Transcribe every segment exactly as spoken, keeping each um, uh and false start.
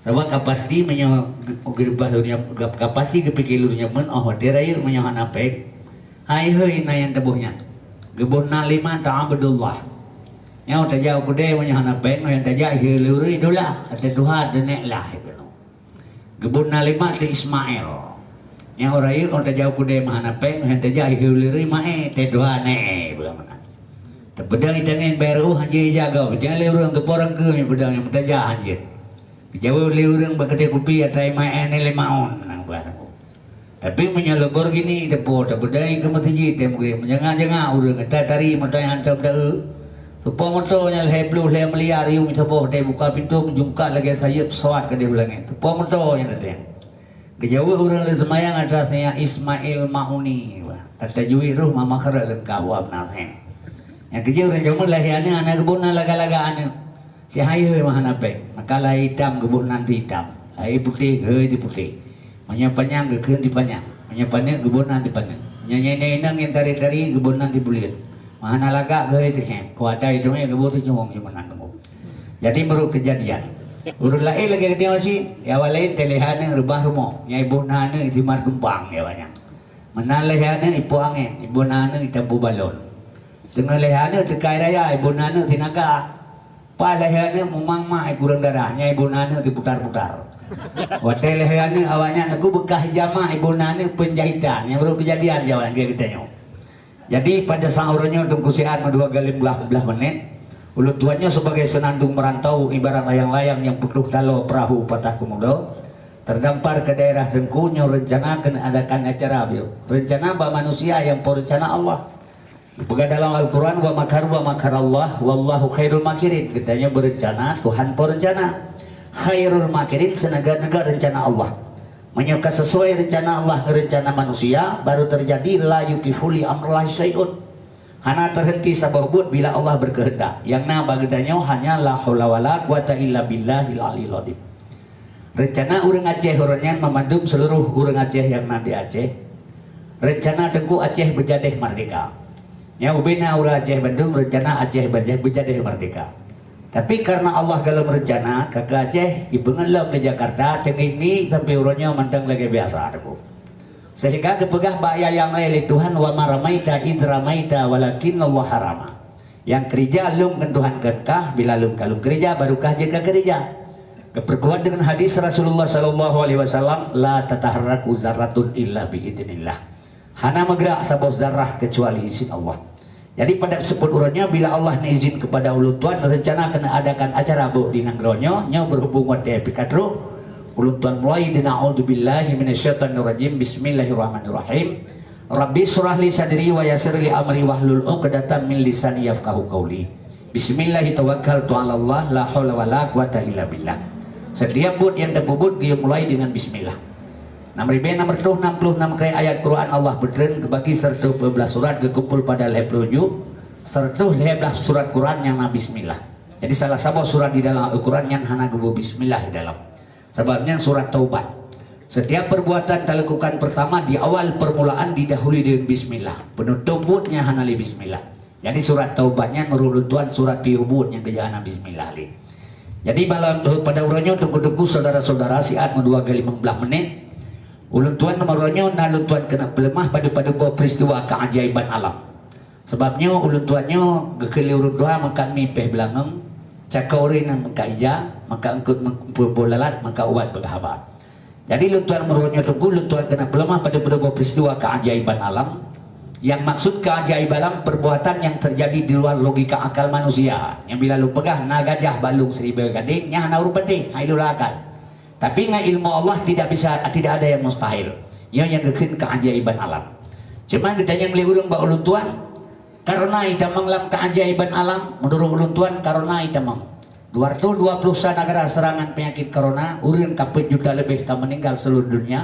Sabab ka pasti meunyoe ge-, ge-, ge-, ka pasti geupike lôn nyoe meu'oh watée rayeuk meunyoe hana péng. Hai heueh na nyang teuboh nyan. Geuboh nan lima ta Abdullah. Nyoe tajak u keudée meunyoe hana péng, nyoe tajak i heueh lé ureuëng idola, ateueh tuha teunek lah. Geuboh nan lima teu Ismail. Nyoe rayeuk nyoe tajak u keudée meuhana péng, nyoe tajak i heueh lé ureuëng maé, teuh tuha né, beuh meunan. Teupeudong i tangen bayar uh hanjeuet ijaga, jangan lé ureuëng teuporang keu nyoe peudong nyang meutajak hanjeuet. Geujaweueb lé ureuëng bak keude kupi ata iman nyan lima won meunan beuh. Tapi meunyoe Lamborghini teupo, tapeudai keu meuseujid teuh meugreb, meujanga-janga ureuëng ata tari meutai hantom deuek. Teupo moto nyang lhée ploh lhée miliar yum saboh teuh buka pintoe meujungkat lagée sayeuep pesawat keudeh u langét. Teupo moto nyang teuh. Geujaweueb ureuëng lé seumayang ata nyan Ismail Mauni. Wah, ata juwit roh mama keureuk leungkab wab nasén. Nyang keujeuet ureuëng jameun lahé aneuëk, hana geuboh nan laga-laga aneuëk. Si hai heueh meuhana péng, maka lahé itam geuboh nan teu itam, lahé putéh geuhôi teu putéh. Meunyoe panyang geukheun teu panyang, meunyoe paneuk geuboh nan teu paneuk. Meunyoe inong nyang tari-tari geuboh nan teu buleuen. Meuhana lagak geuhôi teu hék, kuasa itong geuboh teu cungong siman teungku. Jadi meurok keujadian. Ureuëng laén lagée geutanyoe cit, ya awak laén teuh lahé aneuëk reubah rumoh, nyang iboh nan aneuëk itimar tumpang ya awaknyan. Meunan lahé aneuëk ipo angén, iboh nan aneuëk itampu balon. Teungoh lahé aneuëk teukai raya, iboh nan aneuëk tinaga. Pas lahé aneuëk mumang mak i kureueng darah, nyan iboh nan aneuëk diputar-putar. Watée lahé aneuëk awaknyan teungku beukah ija mak, iboh nan aneuëk peunjahitan, nyang baru keujadian di awaknyan geutanyoe. Jadi pada saat uroe nyoe teungku siat meudua galem blah blah menit, ulôn tuan nyoe sebagai seunandong meurantau ibarat layang-layang nyang putôh taloe peurahô patah keumudo, terdampar ke daerah teungku nyoe rencana keuneuk adakan acara biôh. Rencana bak manusia nyang po rencana Allah. Geupeugah dalam Al-Quran, "Wa makaru wa makarallah, wallahu khairul makirin." Geutanyoe beurencana, Tuhan po rencana. Khairul makirin, seuneugét-neugét rencana Allah. Meunyoe ka sesuai rencana Allah ngon rencana manusia, baru teujadi la yukifu li amrillahi syai'un. Hana teuhenti saboh buet bila Allah beukeuheundak. Nyang na bak geutanyoe hanya la haula wala quwata illa billahil aliyil azim. Rencana ureuëng Aceh uroe nyan meumandum seuluruh ureuëng Aceh nyang na di Aceh. Rencana teungku Aceh beujadeh merdeka. Nyang ubena ureuëng Aceh bandum rencana Aceh beujadeh merdeka. Tapi karena Allah golom rencana, ka keu Aceh ipeungeut lom di Jakarta, teungiek-ngiek sampai uroe nyoe mantong lagée biasa teungku. Sehingga geupeugah bak ayat nyang laén lé Tuhan, "Wa ma ramaita id ramaita walakinnallaha rama." Nyang keurija lom ngon Tuhan kah bila lom ka lom keurija, baru kah jeuet ka keurija. Geupeurkuat deungon hadis Rasulullah sallallahu alaihi wasallam, "La tataharraku zarratun illa bi idznillah." Hana meugrak saboh zarrah keucuali izin Allah. Jadi pada seupôt uroe nyoe bila Allah neuizin keupada ulôn tuan rencana keuneuk adakan acara bôh di nanggroe nyoe, nyoe beuhubung watée pih ka trok, ulôn tuan mulai di a'udzubillahi minasyaitonirrajim, bismillahirrahmanirrahim. Rabbi syrah li sadri wa yassir li amri wahlul 'uqdatam min lisani yafqahu qauli. Bismillahi tawakkaltu 'alallah la haula wala quwata illa billah. Setiap buet nyang tapeubuet dia mulai dengan bismillah. Enam ribu enam ratus enam puluh enam kali ayat Quran Allah peutreun geubagi seratus dua belas surat geukumpul pada lhée ploh juh, seratus lhée belas surat Quran nyang na bismillah. Jadi salah saboh surat di dalam Al-Quran nyan hana geuboh bismillah di dalam. Sabab nyan surat taubat. Setiap perbuatan talakukan pertama di awal permulaan didahului dengan bismillah. Penutup buet nyan hana lé bismillah. Jadi surat taubat nyan meunurot ulôn tuan surat piôh buet nyang keujana bismillah lé. Jadi malam pada uroe nyoe teungku-teungku saudara-saudara siat meudua kali lima belas menit. Ulôn tuan meunurot nyoe na ulôn tuan keuneuk peuleumah padub-padub boh peristiwa keajaiban alam. Sabab nyoe ulôn tuan nyoe geukheun lé ureuëng tuha meukat mi péh beulangöng, cakok ureuëng nyang meukat ija, meukat eungkôt meumpul boh lalat, meukat ubat peugah haba. Jadi ulôn tuan meurot nyoe teungku, ulôn tuan keuneuk peuleumah padub-padub boh peristiwa keajaiban alam. Nyang maksud keajaiban alam perbuatan nyang teujadi di luar logika akal manusia. Nyang bila lôn peugah na gajah bak lôn siribée gadeng, nyan hana ureuëng patéh, hai lôn lakal. Tapi ngon ilmu Allah tidak bisa, tidak ada yang mustahil. Nyoe nyang geukheun keajaiban alam. Cuma geutanyong lé ureuëng bak ulôn tuan, karena itamong lam keajaiban alam, meunurot ulôn tuan karena itamong. Dua ratus dua puluh sa negara seurangan peunyakét corona, ureuëng ka peuet juta leubeh ka meuninggal seuluruh dunia.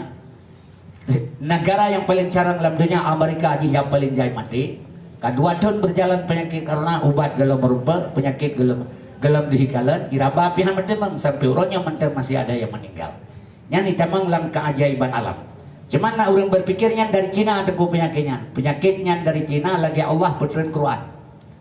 Negara nyang paleng carông lam donya Amerika jih nyang paleng jai maté. Ka dua thon beujalan peunyakét corona, ubat golom meurumpok, peunyakét golom, golom deuh ikalon, iraba pih han meuteumong sampoe uroe nyoe mantong masih ada nyang meuninggal. Nyan itamong lam keajaiban alam. Cuma na ureuëng beupikir nyan dari Cina teungku peunyakét nyan. Peunyakét nyan dari Cina lagée Allah peutreun Quran.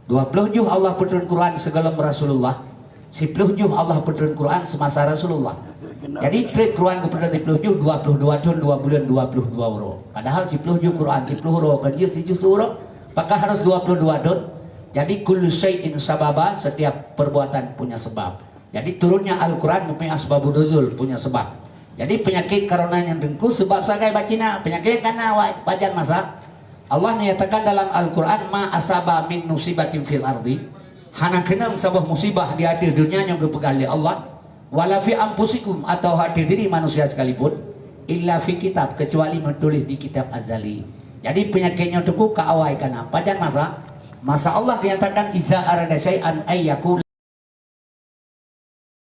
Dua ploh juh Allah peutreun Quran sigohlom Rasulullah. Siploh juh Allah peutrön Quran seumasa Rasulullah. Jadi trép Quran geupeutrön siploh juh, dua ploh dua thon, dua buleuen, dua ploh dua uroe. Padahal siploh juh Quran, siploh uroe, kan jeuet sijuh siuroe. Pakon harôh dua ploh dua thon? Jadi kullu syai'in sababa, setiap perbuatan punya sebab. Jadi turunnya Al-Quran mempunyai asbabun nuzul, punya sebab. Jadi peunyakét corona nyan Teungku sebab sagai bak Cina, peunyakét kana awai, pajan masa. Allah nyatakan dalam Al-Quran, "Ma asaba min musibatin fil ardi," hana keunong saboh musibah di ateueh dunia nyang geupeugah lé Allah, "wala fi anfusikum," atawa ateueh diri manusia sekalipun, "illa fi kitab," kecuali meutuléh di kitab azali. Jadi peunyakét nyoe Teungku ka awai kana, pajan masa. Masa Allah nyatakan, "Iza arada syai'an ayyakula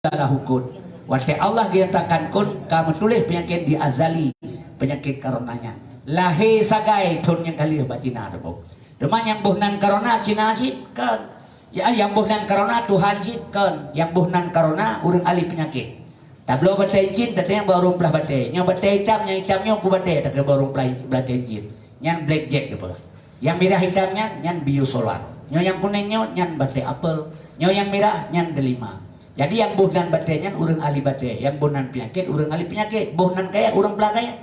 lahu kun." Watée Allah geuntakan kun, ka meutuléh peunyakét di azali, peunyakét corona nyan. Lahé sagai thon nyang ka lheueh bak Cina teuh. Teuma nyang boh nan corona Cina cit kon. Ya, nyang boh nan corona Tuhan cit kon. Nyang boh nan corona ureuëng ahli peunyakét. Tabloe batée incin, tateueng bak ureuëng plah batée. Nyoe batée itam, nyang itam nyoe peue batée, takheun bak ureuëng plah, batée incin. Nyan black jack geupeugah. Nyang mirah itam nyan, nyan biosolar. Nyoe nyang kunéng nyoe, nyan batée apel. Nyoe nyang mirah, nyan delima. Jadi nyang boh nan batée nyan ureuëng ahli batée, nyang boh nan peunyakét ureuëng ahli peunyakét, boh nan kayèe ureuëng plah kayèe.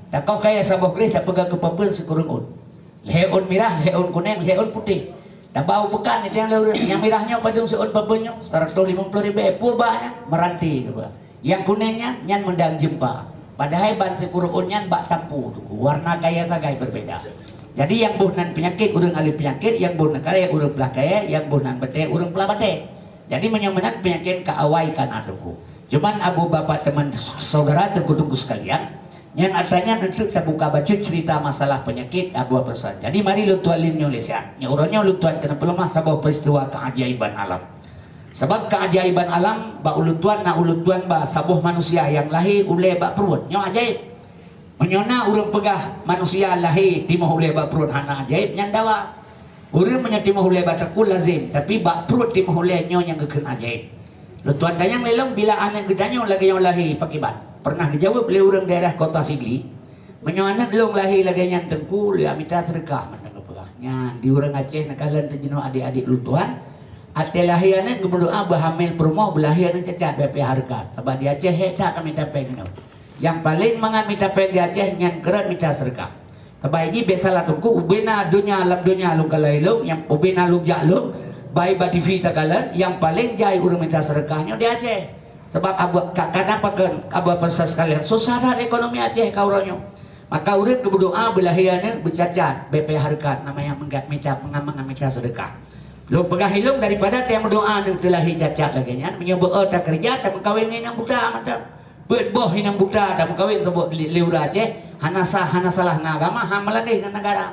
Takoh kayèe saboh gréh tapeugah keu papeuen sikureueng ôn. Lhèe ôn mirah, lhèe ôn kunéng, lhèe ôn putéh. Tabau peukan itong lé ureuëng, nyang mirah nyoe padum siôn papeuen nyoe, seratus lima puluh ribèe, peue ba nyan, meuranté geupeugah. Nyang kunéng nyan, nyan meudang jeumpa. Padahai ban sikureueng ôn nyan bak tampu, warna kayèe sagai berbeda. Jadi nyang boh nan peunyakét ureuëng ahli peunyakét, nyang boh nan kayèe ureuëng plah kayèe, nyang boh nan batée ureuëng plah batée. Jadi meunyoe meunan peunyakét ka awai kana Teungku. Cuman Abu Bapak teman saudara Teungku-teungku sekalian, nyan atra nyan untuk tabuka bacut cerita masalah peunyakét Abu Abasar. Jadi mari lôn tuan lin nyoe lé siat. Nyoe uroe nyoe lôn tuan keuneuk peuleumah saboh peristiwa keajaiban alam. Sabab keajaiban alam bak ulôn tuan na ulôn tuan ba saboh manusia nyang lahé ulée bak pruet. Nyoe ajaéb. Meunyoe na ureuëng peugah manusia lahé timoh ulée bak pruet hana ajaéb, nyan dawa. Ureuëng meunyoe timoh ulée bak teungku lazem, tapi bak pruet timoh ulée nyoe nyang geukheun ajaéb. Lôn tuan tanyong lé lom bila aneuëk geutanyoe lagée nyoe lahé pakiban. Pernah geujaweueb lé ureuëng daerah Kota Sigli, "Meunyoe aneuëk lôn lahé lagée nyan Teungku, lôn mita seudeukah," mantong geupeugah. Nyan di ureuëng Aceh neukalon teuh jinoe adik-adik lôn tuan. Até lahé aneuëk geumeudoá beuhamé peurumoh beulahé aneuëk cacat bèk payah hareukat. Sabab di Aceh hék that ka mita péng nyoe. Nyang paleng mangat mita péng di Aceh nyan keurot mita seudeukah. Teuma jih biasalah Teungku, ubena donya lam donya lôn kalon ilong, nyang ubena lôn jak lôn, bai bak T V takalon, nyang paleng jai ureuëng mita seudeukah nyoe di Aceh. Sabab abu, ka, kana pakon Abu Abasar sekalian, susah that ekonomi Aceh ka uroe nyoe. Maka ureuëng geumeudoá beulahé aneuëk beucacat, bèk payah hareukat, nama nyang mangat mita, mangat-mangat mita seudeukah. Lôn peugah ilong daripada teuh meudoá aneuëk teulahé cacat lagée nyan, meunyoe beu-o takeureuja, tameukawen ngon inong buta mantong. Peuet boh inong buta tameukawen saboh lé, lé ureuëng Aceh, hana sah, hana salah ngon agama, hana meulanggar ngon neugara.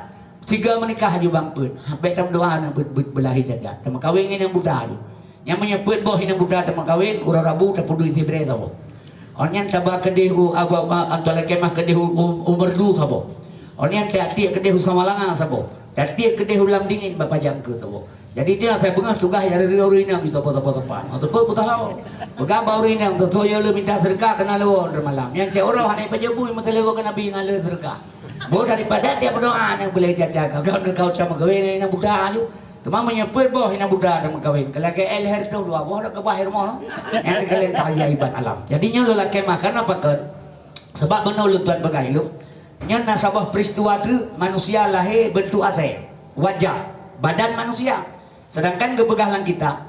Sigoe meunikah aju bang peuet, ha, bèk tameudoá aneuëk beu-, beu-, beulahé cacat, tameukawen ngon inong buta aju. Nyan meunyoe peuet boh inong buta tameukawen, uroe Rabu tapeuduek sibrée saboh. Awak nyan taba keudeh u, abu, a, Tuan Lakée Mah keudeh u, u, u Meureudu saboh. Awak nyan tiek-tiek keudeh u Samalanga saboh. Tiek keudeh u Lam Dingin bak Pajang Keue saboh. Jadi dia saya beungöh tugaih dari riau-riau inong di topo-topo tempat. Untuk pun beutahau. Peugah bak ureuëng inong, "Tutoe yo le minta seudeukah keunan lewat malam. Nyang cek uroe hana pajoh bui meuteulewat keu Nabi ngon le seudeukah." Boh daripada tiep meudoá aneuëk beulahé cacat, gagah neukawen tameukawen ngon inong buta aju. Teuma meunyoe peuet boh inong buta tameukawen, keu lagée L H R tu dua boh dak keubah rumoh. Nyang kalian tahu ya iban alam. Jadi nyoe lôn lakée mah kana pakon? Sabab bunoe lôn tuan peugah ilong. Nyan na saboh peristiwa treuk manusia lahé beuntuk asée, wajah, badan manusia. Sedangkan geupeugah lam kitab,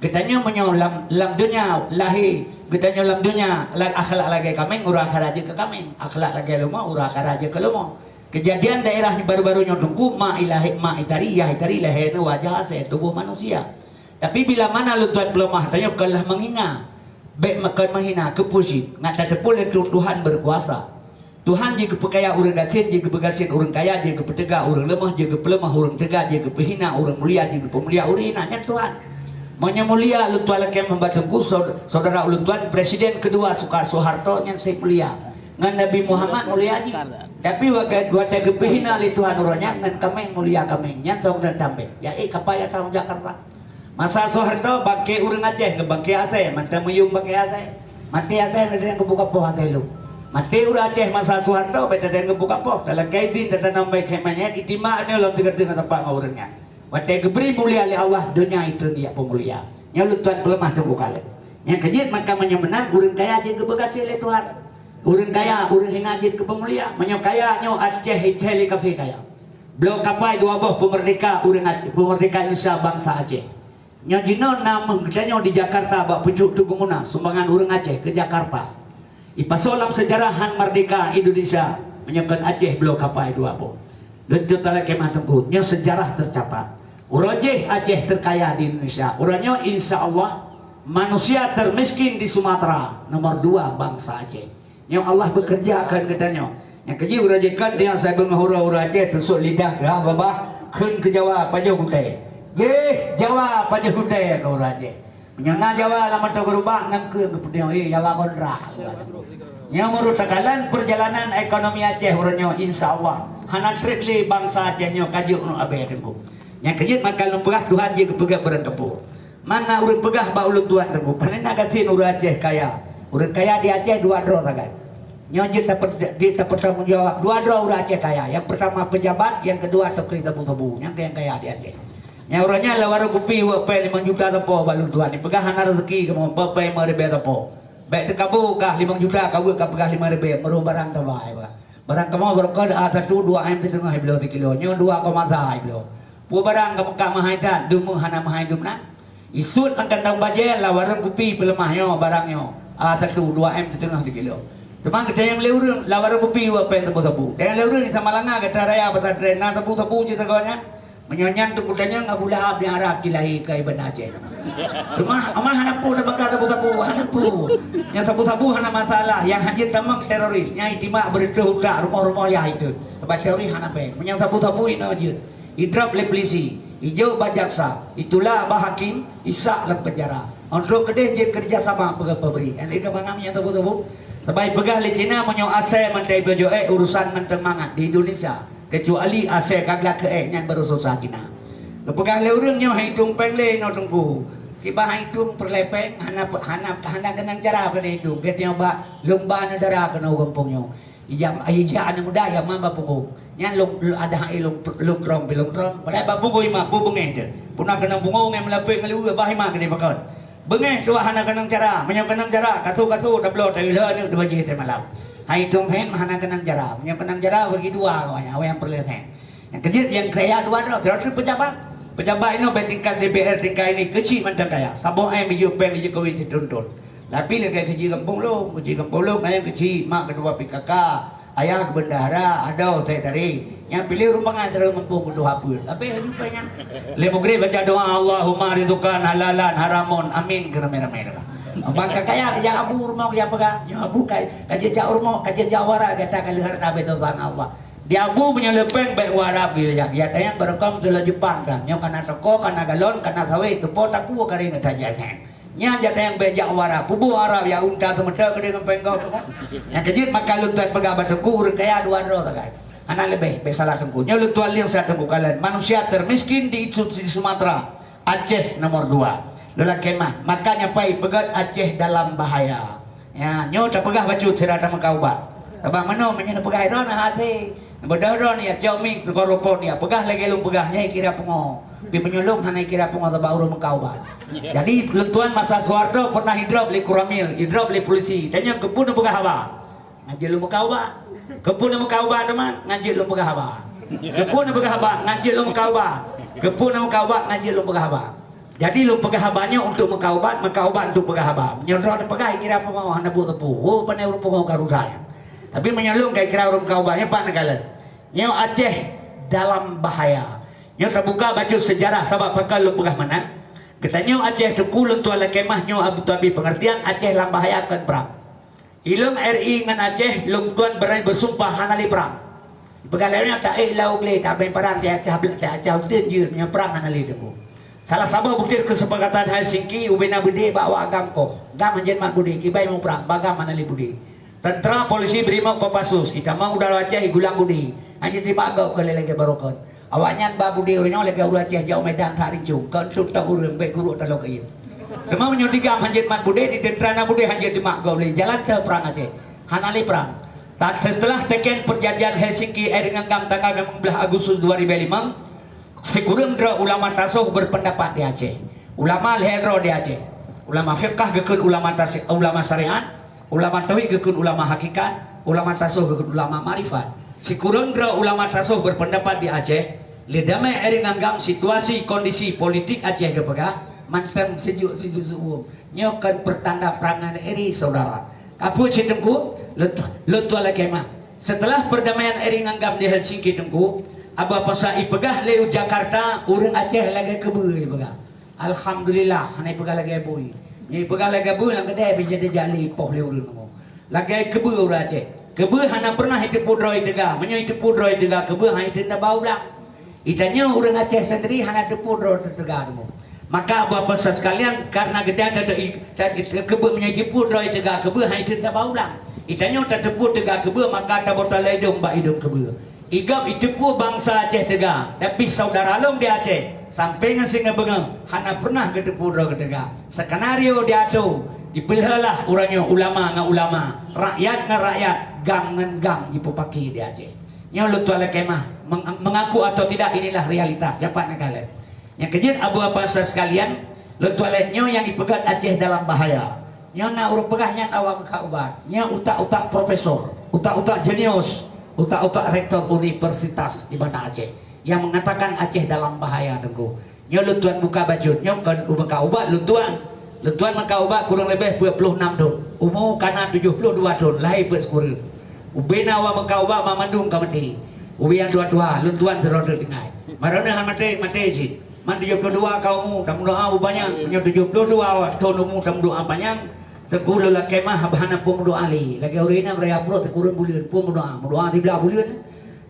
geutanyoe meunyoe lam, lam donya lahé, geutanyoe lam donya la-, akhlak lagée kaméng, uroe akhirat jeuet keu kaméng, akhlak lagée leumo, uroe akhirat jeuet keu leumo. Keujadian daerah baru-baru nyoe Teungku, ma ilahé, ma itari, yah itari lahé nyoe wajah asée tuboh manusia. Tapi bila mana lôn tuan peuleumah, tanyoe kon lah menghina. Bék makon meuhina, keupeue cit, ngat tateupeue lé Tu-, Tuhan beukuasa. Tuhan jeuet geupeukaya ureuëng gasien, jeuet geupeugasien ureuëng kaya, jeuet geupeuteuga ureuëng leumoh, jeuet geupeuleumah ureuëng teuga, jeuet geupeuhina ureuëng mulia, jeuet geupeumulia ureuëng hina. Nyan Tuhan. Meunyoe mulia lôn tuan lakée meubat Teungku, sau-, saudara ulôn tuan, presiden keudua Soeka-, Soeharto nyan sép mulia. Ngon Nabi Muhammad mulia jih. Tapi watée, watée geupeuhina lé Tuhan uroe nyan ngon kaméng mulia kaméng. Nyan soe nyang tambah. Ya, eh, kapal nyang tahu Jakarta. Masa Soeharto bangke ureuëng Aceh ngon bangke asée, mantong meuyuem bangke asée. Maté asée ngon geubuka poh asée lom. Maté ureuëng Aceh masa Soeharto, bék teudeungoe buka poh. Dalam kaidin tatanom bék khék manyét, itimak nyoe lom teuka-teuka teumpat ngon ureuëng nyan. Watée geubri mulia lé Allah, donya itu dia peumulia. Nyoe lôn tuan peuleumah teungku kalon. Nyang keujeuet maka meunyoe meunan ureuëng kaya jeuet geupeugaséh lé Tuhan. Ureuëng kaya, ureuëng hina jeuet geupeumulia. Meunyoe kaya nyoe Aceh ithai lé kafé kaya. Bloe kapai dua boh peumeurdeka ureuëng Aceh, peumeurdeka Indonesia bansa Aceh. Nyoe jinoe na meuh geutanyoe di Jakarta bak pucuk Teungku Muna sumbangan ureuëng Aceh keu Jakarta. Ipasoe lam seujarah han merdeka Indonesia meunyoe kon Aceh bloe kapai dua boh. Lôn tuan talakée mah teungku, nyoe seujarah teucatat. Uroe jih Aceh teukaya di Indonesia. Uroe nyoe insya Allah manusia termiskin di Sumatera nomor dua bansa Aceh. Nyoe Allah bekerja keu geutanyoe. Nyang keujih uroe jih kon tiang sabe ngon uroe-uroe Aceh teusok lidah teuhah babah kheun keu Jawa pajoh gutée. Jih Jawa pajoh gutée keu uroe Aceh. Meunyoe na Jawa lam mata geurubah ngon keu geupeudong, eh, Jawa kontra. Nyoe meureuta kalon peurjalanan ekonomi Aceh uroe nyoe insya Allah hana treb lé bansa Aceh nyoe ka jeuet uneuk abée teungku. Nyang keujeuet maka lôn peugah Tuhan jeuet geupeugah barang kapeue. Mana ureuëng peugah bak ulôn tuan teungku, pane na gasien ureuëng Aceh kaya. Ureuëng kaya di Aceh dua droe sagai. Nyoe jeuet tapeu-, jeuet tapeutanggung jawab dua droe ureuëng Aceh kaya. Nyang peurtama peujabat, nyang keudua toke sabu-sabu. Nyang keu nyang kaya di Aceh. Nyang uroe nyan lam warong kupi weuek péng limong juta sapo bak lôn tuan. Ipeugah hana rezeki kamoe, péng limong ribée sapo. Bék teukabu kah limong juta ka weuek ka peugah limong ribée, meureuh barang taba ipeugah. Barang kamoe barokon A satu dua M siteungoh ibloe sikilo. Nyoe dua koma sa ibloe. Peue barang ka meukat meuhai that, deungoe hana meuhai dum na. Isuet lam kantong bajée lam warong kupi peuleumah nyoe barang nyoe. A satu dua M siteungoh sikilo. Teuma geutanyong lé ureuëng lam warong kupi weuek péng sabu-sabu. Tanyong lé ureuëng di Samalanga gata raya pasatren na sabu-sabu cit sagoe nyan. Meunyoe nyan teungku tanyong Abu Lahab nyang harab jilahé keu iban Aceh. Teuma, teuma hana peue na bangka sabu-sabu, hana peue. Nyang sabu-sabu hana masalah, nyang hanjeuet tamong teroris, nyang itimak beureutoh utak rumoh-rumoh yah itu. Sabab teroris hana péng. Meunyoe sabu-sabu inoe jeuet. Idrop lé polisi, ijok bak jaksa, itulak bak hakim, isak lam penjara. Untuk keudeh jeuet kerja sama peugah pabrik. Nyang itu mangat nyang sabu-sabu. Sabab ipeugah lé Cina meunyoe asai mantong ipeujok ék urusan mantong mangat di Indonesia. Kecuali asai ka glak keu ék nyan baru susah Cina. Geupeugah lé ureuëng nyoe hai itong péng lé nyoe teungku. Kiban hai itong peureulée péng hana, hana, hana keunong cara keuneuk itong. Gét nyoe bak lumba neuh dara keunoe gampông nyoe. Ija, ija aneuk muda ya ma bak punggong. Nyan lôn, lôn ada hai lôn, lôn krong pi lôn krong. Padahai bak punggong ima pu beungéh teuh. Puna keunong punggong ngon meulapék ngon liweue bah ima keuneuk pakon. Beungéh tuha hana keunong cara, meunyoe keunong cara, kasu-kasu tabloe teuh lheueh aneuk teuh bajée teuh malam. Hai itong sén hana keunong cara, meunyoe keunong cara bagi dua awaknyan, awaknyan peureulée sén. Nyang keujeuet nyang kaya dua droe, sidroe teuk peujabat. Peujabat inoe bak tingkat D P R tingkat ini keuchik mantong kaya. Saboh M ijok péng di Jokowi sitrôn-trôn. Tapi lagée keuchik gampông lôn, keuchik gampông lôn, ayah keuchik, mak ketua P K K. Ayah bendahara, adoe sekretari. Nyang piléh ureuëng bangai sidroe muphom keu tuha peuet. Habéh laju péng nyan. Lé mugreb baca doa, "Allahumma rizqan halalan haramun." Amin keu ramé-ramé. Ban ka kaya jak abu rumoh jak peugah. Nyoe abu ka, ka jeuet jak rumoh, ka jeuet jak wara gata ka lheueh hareuta beudosa ngon Allah. Di abu meunyoe le péng bék u Arab geujak. Jak tanyong barokon teuh lam Jepang kan. Nyoe kana toko, kana galon, kana sawét, teupo takue kari ngon tajak nyan. Nyan jak tanyong bék jak u Arab. Puboh Arab ya unta seumeuteu keudeh ngon péng gob. Nyang keujeuet maka lôn tuan peugah bak teungku ureuëng kaya dua droe sagai. Hana leubeh, bék salah teungku. Nyoe lôn tuan lieng sa teungku kalon. Manusia termiskin di, di Sumatera, Aceh nomor dua. Lôn lakée mah. Makanya pai peugét Aceh dalam bahaya. Ya, nyoe tapeugah bacut sira tameuka ubat. Sabab meunoe meunyoe neupeugah droe na hase. Beudôh droe ni ya cok mic teuka rupot ya. Peugah lagée lôn peugah nyan kira pungo. Tapi meunyoe lôn hana kira pungo sabab ureuëng meuka ubat. Jadi lôn tuan masa Soeharto pernah idrop lé Koramil, idrop lé polisi. Dan nyan keupeue neupeugah haba? Ngan jeuet lôn meuka ubat. Keupeue neumeuka ubat teuma? Ngan jeuet lôn peugah haba. Keupeue neupeugah haba? Ngan jeuet lôn meuka ubat. Keupeue neumeuka ubat? Ngan jeuet lôn peugah haba. Jadi lôn peugah haba nyoe untuk meuka ubat, meuka ubat untuk peugah haba. Meunyoe droe neupeugah kira pungo hana buet teupeu. Oh, pane ureuëng pungo ka rusa nyan. Tapi meunyoe lôn ka kira ureuëng meuka ubat, nyoe pat neukalon. Nyoe Aceh dalam bahaya. Nyoe tabuka bacut seujarah sabab pakon lôn peugah meunan. Geutanyoe Aceh teungku lôn tuan lakée mah nyoe Abu Tabi pengertian Aceh lam bahaya kon prang. Ilôn R I ngon Aceh lôn tuan beurani beusumpah hana lé prang. Peugah lagée nyan taék lam u glé tabeng parang di Aceh, di Aceh uteuen jeuet meunyoe prang hana lé teungku. Salah saboh bukeuti keusepakatan Helsinki ubena beudé bak awak GAM koh. GAM hanjeuet mat beudé, kiban muprang, bak GAM hana lé beudé. Teuntra, polisi, brimob, Kopassus, itamong u dalam Aceh igulang beudé. Hanjeuet teurimong gob keu lagée barokon. Awaknyan ba beudé uroe nyoe lagée ureuëng Aceh jak u Medan that rincong, kon teutab ureuëng bék gurok taloe kayée. Teuma meunyoe di GAM hanjeuet mat beudé, di teuntra na beudé hanjeuet teurimong gob lé jalan teuh prang Aceh. Hana lé prang. Setelah teken perjanjian Helsinki eh deungon GAM tanggal lima belas Agustus dua ribu lima, sikureueng droe ulama tasawuf berpendapat di Aceh. Ulama lhée droe di Aceh. Ulama fiqah geukheun ulama tasi-, ulama syariat, ulama tauhid geukheun ulama hakikat, ulama tasawuf geukheun ulama makrifat. Sikureueng droe ulama tasawuf berpendapat di Aceh, lé damé eri nganggam situasi kondisi politik Aceh geupeugah mantong sejuk-sejuk su'um. Nyoe kon pertanda perang ngon eri, saudara. Kapeue cit Teungku? Lôn tu-, lôn tuan lakée mah. Setelah perdamaian eri nganggam di Helsinki Teungku, Abu Abbas ipeugah lé u Jakarta, ureuëng Aceh lagée keubeue ipeugah. Alhamdulillah, hana ipeugah lagée bui. Nyang ipeugah lagée bui lam keudée bijéh teujaleh ipoh lé ureuëng nyoe. Lagée keubeue ureuëng Aceh. Keubeue hana pernah iteupeue droe teuga. Meunyoe iteupeue droe teuga keubeue hana iteupeue teuga bau blang. Itanyoe ureuëng Aceh sendiri hana teupeue droe teuga teuma. Maka Abu Abbas sekalian, karena geutanyoe teupeue meunyoe iteupeue droe teuga keubeue hana iteupeue teuga bau blang. Itanyoe tateupeue teuga keubeue maka tabôh taloe idong bak idong keubeue. Igop iteupeue bansa Aceh teuga, tapi saudara lôn di Aceh, sampoe ngon singoh beungoh, hana pernah geuteupeue droe teuga. Skenario diatur, dipeulheulah uroe nyoe ulama ngon ulama, rakyat ngon rakyat, gang ngon gang jipeupaki di Aceh. Nyoe lôn tuan lakée mah, meng-, mengaku atau tidak, inilah realitas, dapat neugah lé. Nyang keujeuet Abu Abbas sekalian, lôn tuan lé nyoe nyang ipeugét Aceh dalam bahaya. Nyoe na ureuëng peugah nyan awak meukat ubat. Nyoe utak-utak profesor, utak-utak jenius, utak-utak rektor universitas di Banda Aceh yang mengatakan Aceh dalam bahaya, Teungku. Nyoe lôn tuan buka bacut, nyoe kon meukat ubat lôn tuan. Lôn tuan meukat ubat kurang leubeh peuet ploh nam thon. Umu kana tujoh ploh dua thon, lahé peuet sikureueng. Ubena awak meukat ubat banmandum ka maté. Ubena tuha-tuha, lôn tuan sidroe teuk tinggai. Maroneuk han maté, maté cit. Man tujoh ploh dua ka umu, tameudoa beu panyang. Meunyoe tujoh ploh dua thon umu tameudoa panyang, Teungku lôn lakée mah hana peue meudoa lé. Lagée ureuëng inong raya pruet sikureueng buleuen, peue meudoa, meudoa siblaih buleuen.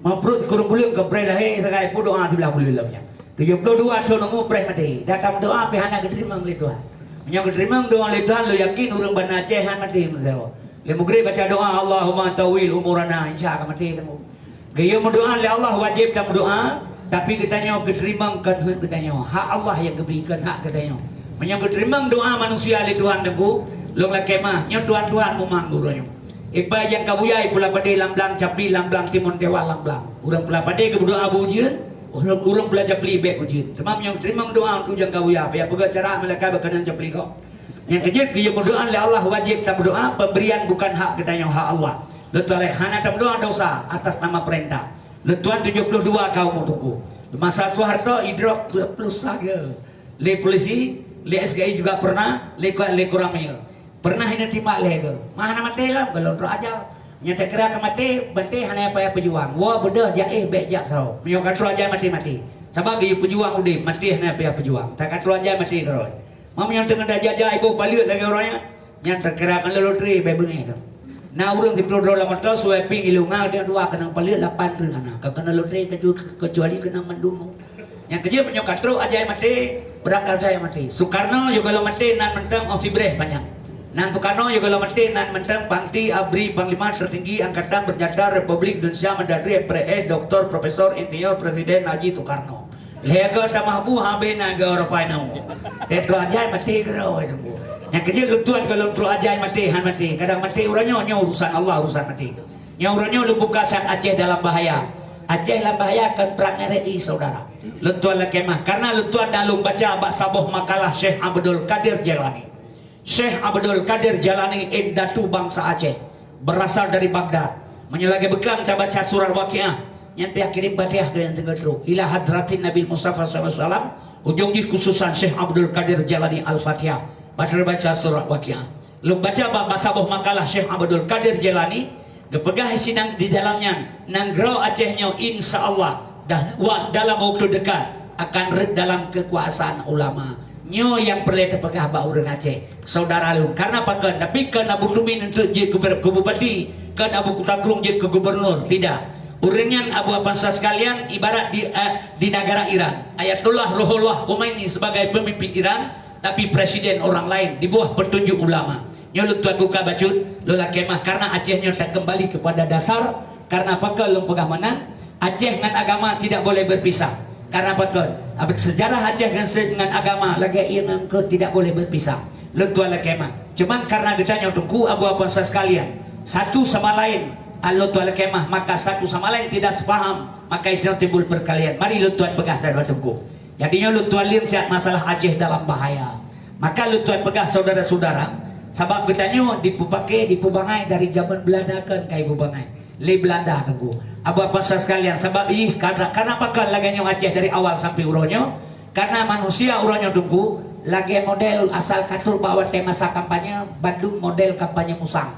Meunyoe pruet sikureueng buleuen ka preh lahé sagai, peue doa siblaih buleuen lom nyan. Tujoh ploh dua thon umu preh maté. Dan tameudoa pih hana geuteurimong lé Tuhan. Meunyoe geuteurimong doa lé Tuhan, lôn yakin ureuëng Banda Aceh han maté meusaboh. Lé meugreb baca doa, "Allahumma tawil umurana," insya ka maté teuma. Geuyue meudoa lé Allah wajéb tameudoa, tapi geutanyoe geuteurimong kon hak geutanyoe, hak Allah nyang geubri kon hak geutanyoe. Meunyoe geuteurimong doa manusia lé Tuhan Teungku, lôn lakée mah, nyoe Tuhan-Tuhan mumang geuh uroe nyoe. Iba nyang ka buya ipula padé lam blang, capli lam blang, timon dewa lam blang. Ureuëng pula padé geumeudoa beu ujeuen, ureuëng, ureuëng pula capli bék ujeuen. Teuma meunyoe geuteurimong doa untuk nyang ka buya, payah peugah cara malaikat bak keunan capli kok. Nyang keujeuet geuyue meudoa lé Allah wajéb tameudoa, pemberian bukan hak geutanyoe, hak Allah. Lôn tuan lé hana tameudoa dosa atas nama perintah. Lôn tuan tujoh ploh dua ka umu Teungku. Masa Soeharto idrop dua puluh satu lé polisi, lé S K I juga pernah, lé, lé Koramil. Pernah ineutimba lé geuh. Mah hana maté lom, golom trok ajal. Nyang takira ka maté, maté hana payah peujuang. Woe beudôh jak éh bék jak saho. Meunyoe ka trok ajai maté-maté. Sabab geuyue peujuang udeb, maté hana payah peujuang. Ka trok ajai maté keudroe. Meunyoe teungoh tajak-jak iboh paleuet lagée uroe nyan, nyan takira keuneuk lotre bék beungéh tu. Na ureuëng siploh droe lam moto, suwai pieng ilunga, dua keunong paleuet lapan treuk hana. Ka keuneuk lotre kecu-, kecuali keunong mandum. Nyang keujeuet meunyoe ka trok ajai maté, beurakah ajai maté. Soekarno juga lom maté nan mantong óh sibreh panyang. Nan Soekarno juga lom maté nan mantong Panti Abri Panglima Tertinggi Angkatan Bersenjata Republik Indonesia Mandatory P R S Doktor Profesor Insinyur Presiden Haji Soekarno. Lhée goe tamah bu habéh na goe rapai nau. Teuh trok ajai maté keudroe teungku. Nyang keujeuet lôn tuan goh lom trok ajai maté han maté. Kadang maté uroe nyoe, nyoe urusan Allah, urusan maté. Nyoe uroe nyoe lôn buka sat Aceh dalam bahaya. Aceh lam bahaya kon prang R I saudara. Lôn tuan lakée mah, karena lôn tuan na lôn baca bak saboh makalah Syekh Abdul Qadir Jailani. Syekh Abdul Qadir Jailani indatu bansa Aceh, berasal dari Baghdad. Meunyoe lagée beuklam tabaca surat Waqiah, nyan pih kirém Fatihah keu nyang teungoh trok. Ila hadratin Nabi Mustafa sallallahu alaihi wasallam, ujong jih khususan Syekh Abdul Qadir Jailani Al-Fatihah. Bak tabaca surat Waqiah. Lôn baca bak saboh makalah Syekh Abdul Qadir Jailani, geupeugah sinan di dalam nyan, nanggroe Aceh nyoe insya Allah dah, wa-, dalam waktu dekat akan rhët dalam kekuasaan ulama. Nyoe nyang peureulée teupeugah bak ureuëng Aceh, saudara lôn. Karena pakon? Tapi kon Abu Tumin untuk jeuet keu, keu bupati, kon Abu Kuta Krueng jeuet keu gubernur, tidak. Ureuëng nyan Abu Abbas sekalian ibarat di, eh, di negara Iran. Ayatullah Ruhollah Khomeini sebagai pemimpin Iran, tapi presiden orang lain di bawah petunjuk ulama. Nyoe lôn tuan buka bacut, lôn lakée mah karena Aceh nyoe takeumbali kepada dasar, karena pakon lôn peugah meunan, Aceh ngon agama tidak boleh berpisah. Karena pakon? Ab-, sejarah Aceh ngon se-, ngon agama lagée ié ngon keuh tidak boleh berpisah. Lôn tuan lakée mah. Cuman karena geutanyoe teungku Abu Abbas sekalian, satu sama lain, ah, lôn tuan lakée mah, maka satu sama lain tidak sepaham, maka istilah timbul perkelahian. Mari lôn tuan peugah saja teungku. Jadi nyoe lôn tuan lin siat masalah Aceh dalam bahaya. Maka lôn tuan peugah saudara-saudara, sabab geutanyoe dipeupaké, dipeubangai dari zaman Belanda kon ka ipeubangai lé Belanda, Teungku. Abu pasal sekalian, sabab ih karena, karena pakon lagée nyoe Aceh dari awal sampai uroe nyoe, karena manusia uroe nyoe, Teungku, lagée model asal katur bak watée masa kampanye, bandum model kampanye musang.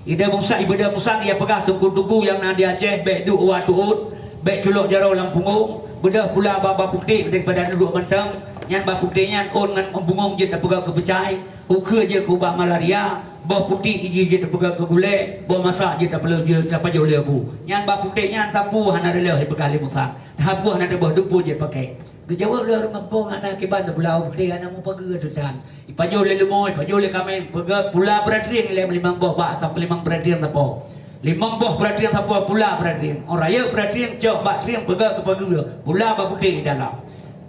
Ida musang, ibeudeuh musang, ia peugah teungku-teungku nyang na di Aceh, bék duek wa tuôt, bék culok jaroe lam punggong, beudeuh pula ba-ba putéh daripada duek mantong, nyan ba putéh nyan ôn ngon bungong jeuet tapeugah keu peucai, ukeue jeuet keu ubat malaria, boh putéh jih jeuet tapeugah keu gulée, boh masak jeuet tapeuleuh jeuet tapajoh lé bu. Nyan ba putéh nyan sapeue hana reuloh ipeugah lé musang, sapeue hana teuboh dupeue jeuet pakai. Geujaweueb lé ureuëng gampông hana kiban teupeula u putéh hana mupageue teutan. Ipajoh lé leumô, ipajoh lé kaméng, peugét pula beuratieng lé limong boh bak atau limong beuratieng sapo. Limong boh beuratieng sapo pula beuratieng. Ôn rayeuk beuratieng cok bak trieng peugét keu pageue, pula bak putéh dalam.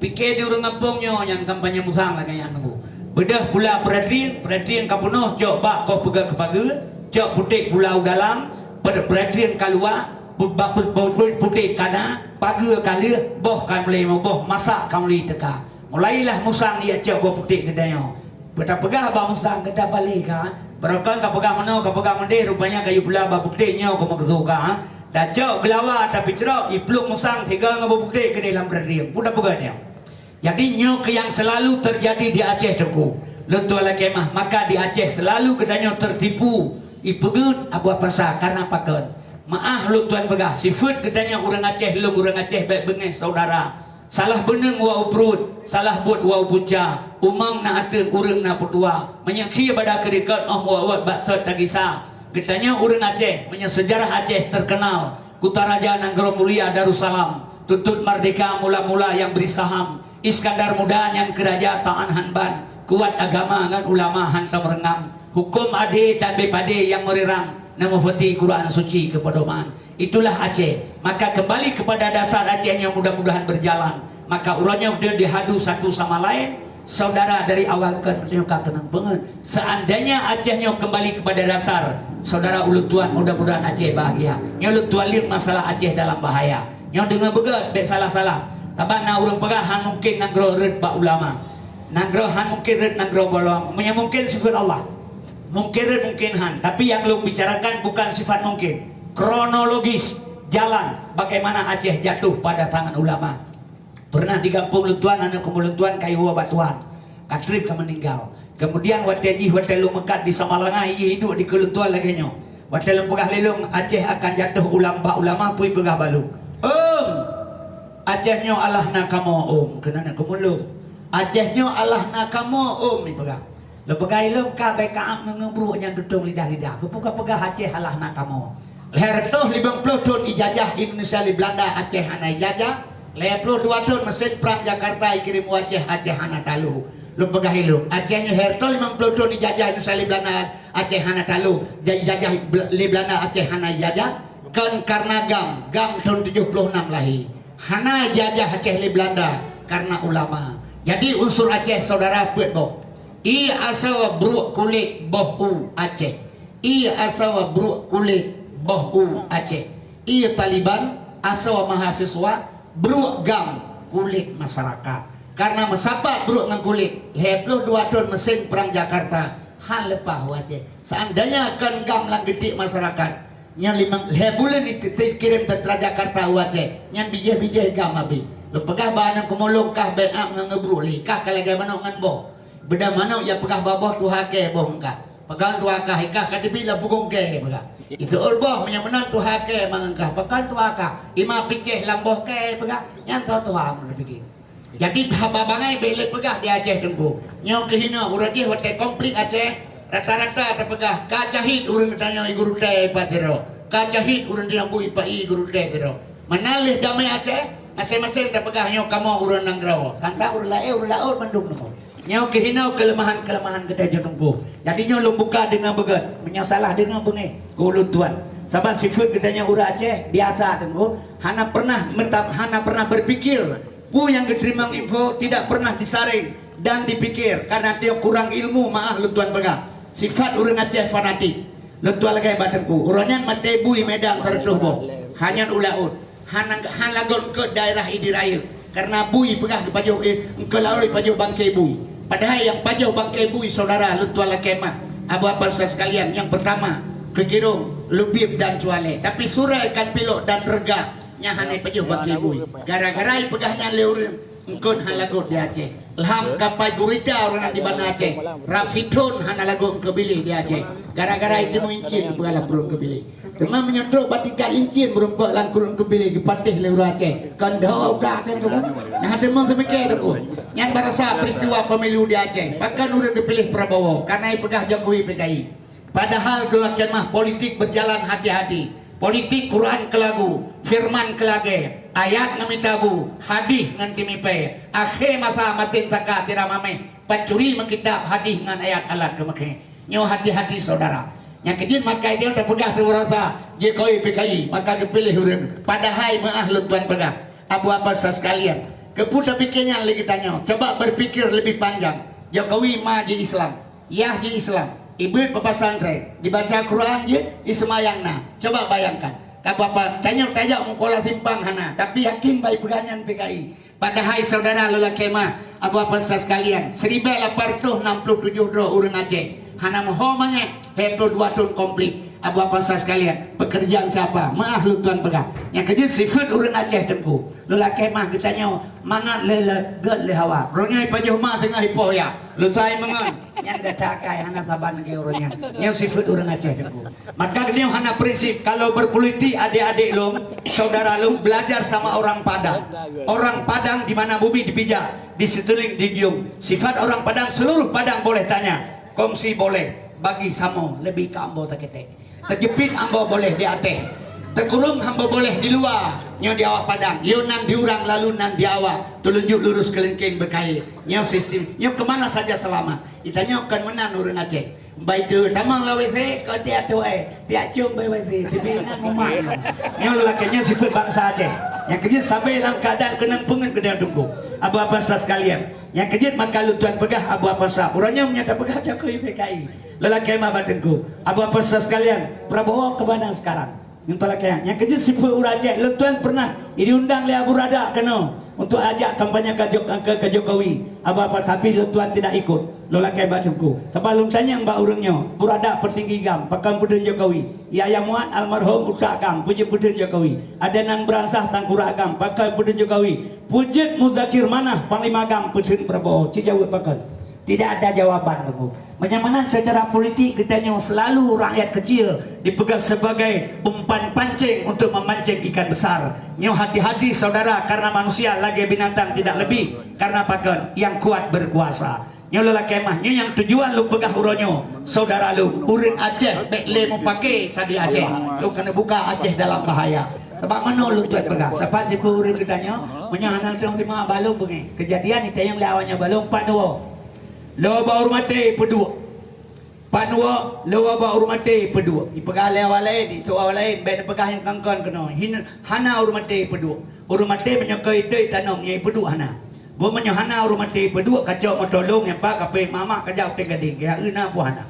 Pike di ureuëng gampông nyoe nyang kampanye musang lagée nyan nunggu. Beudeuh pula beuratieng, beuratieng ka peunoh cok bak koh peugét keu pageue, cok putéh pula u dalam, beuratieng ka luwa, pu-, bak pu-, pu-, putéh ka na, pageue ka lheueh, boh ka mulai boh, masak ka mulai teuka. Mulailah musang ia cok boh putéh geutanyoe. Beutapeugah bak musang geuta balek ka, beurokon ka peugah meunoe, ka peugah meudeh, rupanya kayu pula bak putéh nyoe keu meukeusok ka. Tacok geulawa, tapicrok, iplueng musang sigoe ngon boh putéh keudeh lam beuratieng. Peue tapeugah nyoe? Jadi nyoe keuh nyang seulalu teujadi di Aceh teungku. Lôn tuan lakée meuah, maka di Aceh seulalu geutanyoe teutipu, ipeugét abuah pasal karena pakon. Meuáh lôn tuan peugah, sifeuet geutanyoe ureuëng Aceh, lôn ureuëng Aceh bék beungéh saudara. Salah beuneueng wa u pruet, salah buet wa u punca, umong na ateueng ureuëng na peutua. Meunyoe khie bada keurikot óh muwot bak sot tagisa. Geutanyoe ureuëng Aceh, meunyoe seujarah Aceh teukeunal, Kutaraja Nanggroe Mulia Darussalam, Tutut Merdeka mula-mula nyang bri saham, Iskandar Muda nyang keu raja taát han ban, kuat agama ngon ulama han tameureungam, huköm adé dan B P D nyang meurirang, na meufeuti Quran Suci keu pedoman. Itulah Aceh. Maka kembali kepada dasar Aceh nyoe mudah-mudahan berjalan. Maka uroe nyoe dihadu satu sama lain, saudara dari awal kon nyoe ka keunong peungeut. Seandainya Aceh nyoe kembali kepada dasar, saudara ulôn tuan, mudah-mudahan Aceh bahagia. Nyoe lôn tuan liek masalah Aceh dalam bahaya. Nyoe deungoe beugét, bék salah-salah. Sabab na ureuëng peugah han mungken nanggroe rhot bak ulama. Nanggroe han mungken rhot nanggroe bak ulama. Meunyoe mungken sifeuet Allah. Mungken rhot mungken han. Tapi nyang lôn bicarakan bukan sifat mungken. Kronologis jalan bagaimana Aceh jatuh pada tangan ulama. Pernah di gampông lôn tuan, aneuk keumu lôn tuan ka iwoe bak tuan. Ka trép ka meuninggai. Kemudian watée jih, watée lôn meukat di Samalanga, jih iduek dikeue lôn tuan lagée nyoe. Watée lôn peugah lé lôn, Aceh akan jatuh ulam bak ulama, peue ipeugah bak lôn? Ôm! Aceh nyoe alah na kamoe, ôm. Keunan aneuk keumu lôn. Aceh nyoe alah na kamoe, ôm, ipeugah. Lôn peugah ilôn ka bék ka am ngon ngeubruek nyang tutong lidah-lidah. Peue ka peugah Aceh alah na kamoe. Lhée reutôh limong ploh thon ijajah Indonesia lé Belanda, Aceh hana ijajah. Lhée ploh dua thon meusén prang Jakarta ikirém u Aceh, Aceh hana talo. Lôn peugah ilôn, Aceh nyoe lhée reutôh limong ploh thon ijajah Indonesia lé Belanda, Aceh hana talo. Ja-, ijajah Bel-, lé Belanda, Aceh hana ijajah. Kon karena GAM, GAM thon tujoh ploh nam lahé. Hana ijajah Aceh lé Belanda karena ulama. Jadi unsur Aceh saudara peuet boh. Ie asoe bruek kulét boh u Aceh. Ie asoe bruek kulét boh u Aceh. Ie Taliban asoe mahasiswa, bruek GAM kulét masyarakat. Karena meusapat bruek ngon kulét, lhée ploh dua thon meusén prang Jakarta han leupah u Aceh. Seandainya kon GAM lam geutiek masyarakat, nyan limong lhée buleuen ikirém teuntra Jakarta u Aceh, nyan bijéh-bijéh GAM abéh. Lôn peugah bak aneuk keumu lôn kah bék am ngon ngeubruek lé, kah ka lagée manok ngon boh. Beuda manok nyang peugah bak boh tuha kée boh meungkah. Pakon tuha kah, ikah ka teubiet lam pugong kée peugah. Iteuôt boh meunyoe meunan tuha kée mangat kah. Pakon tuha kah, ima picéh lam boh kée peugah. Nyan soe tuha meuneupiké. Jadi haba bangai bék lé peugah di Aceh teungku. Nyoe keuh inoe uroe jih watée konflik Aceh, rata-rata tapeugah ka cahit ureuëng tanyoe i gurutée ipat sidroe. Ka cahit ureuëng tanyoe bu ipat i gurutée sidroe. Meunan lheueh damé Aceh, maséng-maséng tapeugah nyoe kamoe ureuëng nanggroe. Santang ureuëng laén, ureuëng laôt mandum nyoe. Nyoe keuh inoe keuleumahan-keuleumahan geutanyoe teungku. Jadi nyoe lôn buka deungon beugét, meunyoe salah deungon beungéh keu ulôn tuan. Sabab sifeuet geutanyoe ureuëng Aceh biasa teungku, hana pernah meutab-, hana pernah berpikir. Peue nyang geuteurimong info tidak pernah disaring dan dipikir karena dia kurang ilmu, meuáh lôn tuan peugah. Sifat ureuëng Aceh fanatik. Lôn tuan lagée bak teungku. Uroe nyan maté bui Medan seratus boh. Hanyot u laôt. Hana, hana lagon ke daerah idi rayeuk. Karena bui peugah geupajoh, eh, engkau lalu pajoh bangke bui. Padahai nyang pajoh bangke bui, saudara lôn tuan lakée mah, Abu Abbas sekalian, nyang pertama, keugirong, lubieb dan cuale. Tapi surée kan pilok dan rega, nyan hana pajoh bangke bui. Gara-gara peugah nyan lé ureuëng, eungkot han lagot di Aceh. Lham kapai gurita ureuëng di Banda Aceh. Rab sithon hana lagot keubiléh di Aceh. Gara-gara itu meuincin peugah lam krueng keubiléh. Teuma meunyoe trok bak tingkat incin meurumpok lam krueng keubiléh geupatéh lé ureuëng Aceh. Kon dho udah kan tu. Nah, teuma seumike tu. Nyan barasa peristiwa pemilu di Aceh. Pakon ureuëng geupiléh Prabowo, karena peugah Jokowi P K I. Padahal tu lakée mah politik berjalan hati-hati. Politik Quran keu lagu, firman keu lagée, ayat ngon mita bu, hadih ngon timipée. Akhé masa masin saka sira mameh, pancuri meukitab hadih ngon ayat alat keu meukhé. Nyoe hati-hati saudara. Nyang keujeuet makai nyoe tapeugah teubarasa Jokowi P K I, maka geupiléh ureuëng. Padahai meuah lôn tuan peugah, Abu Abbas sekalian, keupeue tapike nyan lé geutanyoe? Coba berpikir lebih panjang. Jokowi ma ji Islam, yah ji Islam, ibeuet bak pesantren, dibaca Quran jeuet, iseumayang na. Coba bayangkan, ka Abu Abbas, tanyoe tajak meukola simpang hana, tapi yakin bai peugah nyan P K I. Padahai saudara lôn lakée mah, Abu Abbas sekalian, siribée lapan ratus enam puluh tujoh droe ureuëng Aceh hana meuho manyét, lhée ploh dua thon konflik. Abu Abbas sekalian, pekerjaan siapa? Meuah lôn tuan peugah. Nyang keujeuet sifeuet ureuëng Aceh teungku. Lôn lakée mah geutanyoe mangat lé, lé gét lé hawa. Droeneueh pajoh ma teungoh ipoh ya. Lôn sai meungon. Nyan gata akai hana saban lagée ureuëng nyan. Nyan sifeuet ureuëng Aceh teungku. Maka geutanyoe hana prinsip. Kalau berpolitik adik-adik lôn, saudara lôn, belajar sama orang Padang. Orang Padang di mana bumi dipijak, di situling dijunjung. Sifat orang Padang, seluruh Padang boleh tanya. Kongsi boleh, bagi samo, lebih ke ambo taketek. Teujeupit ambo boleh di ateh. Teukurong ambo boleh di luwa. Nyoe di awak Padang. Yo nan di urang lalu nan di awak. Tulunjuk lurus kelengkeng beukaye. Nyoe sistem. Nyoe kemana saja selamat. Itanyoe kon meunan ureuëng Aceh. Bai tu tamong lam W C, kau tiap tu eh. Tiap cium bai W C. Tapi ingat rumah. Nyoe lelaki nyoe sifat bangsa Aceh. Nyang keujeuet sabe lam keadaan keunong peungeut keu dia tunggu. Abu Abbas sekalian. Nyang keujeuet maka lôn tuan peugah Abu Abbas. Urang nyoe meunyo tapeugah Jokowi P K I. Lelaki mah bak teungku. Abu Abbas sekalian. Prabowo ke mana sekarang? Nyang talakée, nyang keujeuet sifeuet ureuëng Aceh, lôn tuan pernah diundang lé Abu Rada keunoe untuk ajak kampanye ke, Jok- ke, ke Jokowi. Abu Abbas, tapi lôn tuan tidak ikut. Lôn lakée bak teungku. Sabab lôn tanyong bak ureuëng nyoe, Abu Rada peutinggi GAM, pakon peutheun Jokowi. Yahya Muat almarhum utak GAM, peue jeuet peutheun Jokowi. Adnan Bransah tangkurak GAM, pakon peutheun Jokowi. Peue jeuet Muzakir Manaf panglima GAM, peutheun Prabowo. Ci jaweueb pakon. Tidak ada jawaban, Teungku. Meunyoe meunan secara politik geutanyoe selalu rakyat kecil dipeugah sebagai umpan pancing untuk memancing ikan besar. Nyoe hati-hati saudara, karena manusia lagée binatang tidak lebih, karena pakon yang kuat berkuasa. Nyoe lelaki mah, nyoe nyang tujuan lôn peugah uroe nyoe, saudara lôn, ureuëng Aceh bék lé mupake sabe Aceh. Lôn keuneuk buka Aceh dalam bahaya. Sabab meunoe lôn tuan peugah, sapat sipeu ureuëng geutanyoe, meunyoe hana teurimong balong beungéh. Kejadian itanyong lé awaknyoe balong pat dua. Lôn ba ureuëng maté peuduek. Pat dua, lôn ba ureuëng maté peuduek. Ipeugah lé awak laén, itu awak laén, bék neupeugah nyang kangkon keunoe. Hin, hana ureuëng maté peuduek. Ureuëng maté meunyoe keu ideh tanom nyang peuduek hana. Buet meunyoe hana ureuëng maté peuduek, kacok moto lôn nyang ba kape mamak kajak uteng gadeng, ya euna pun hana.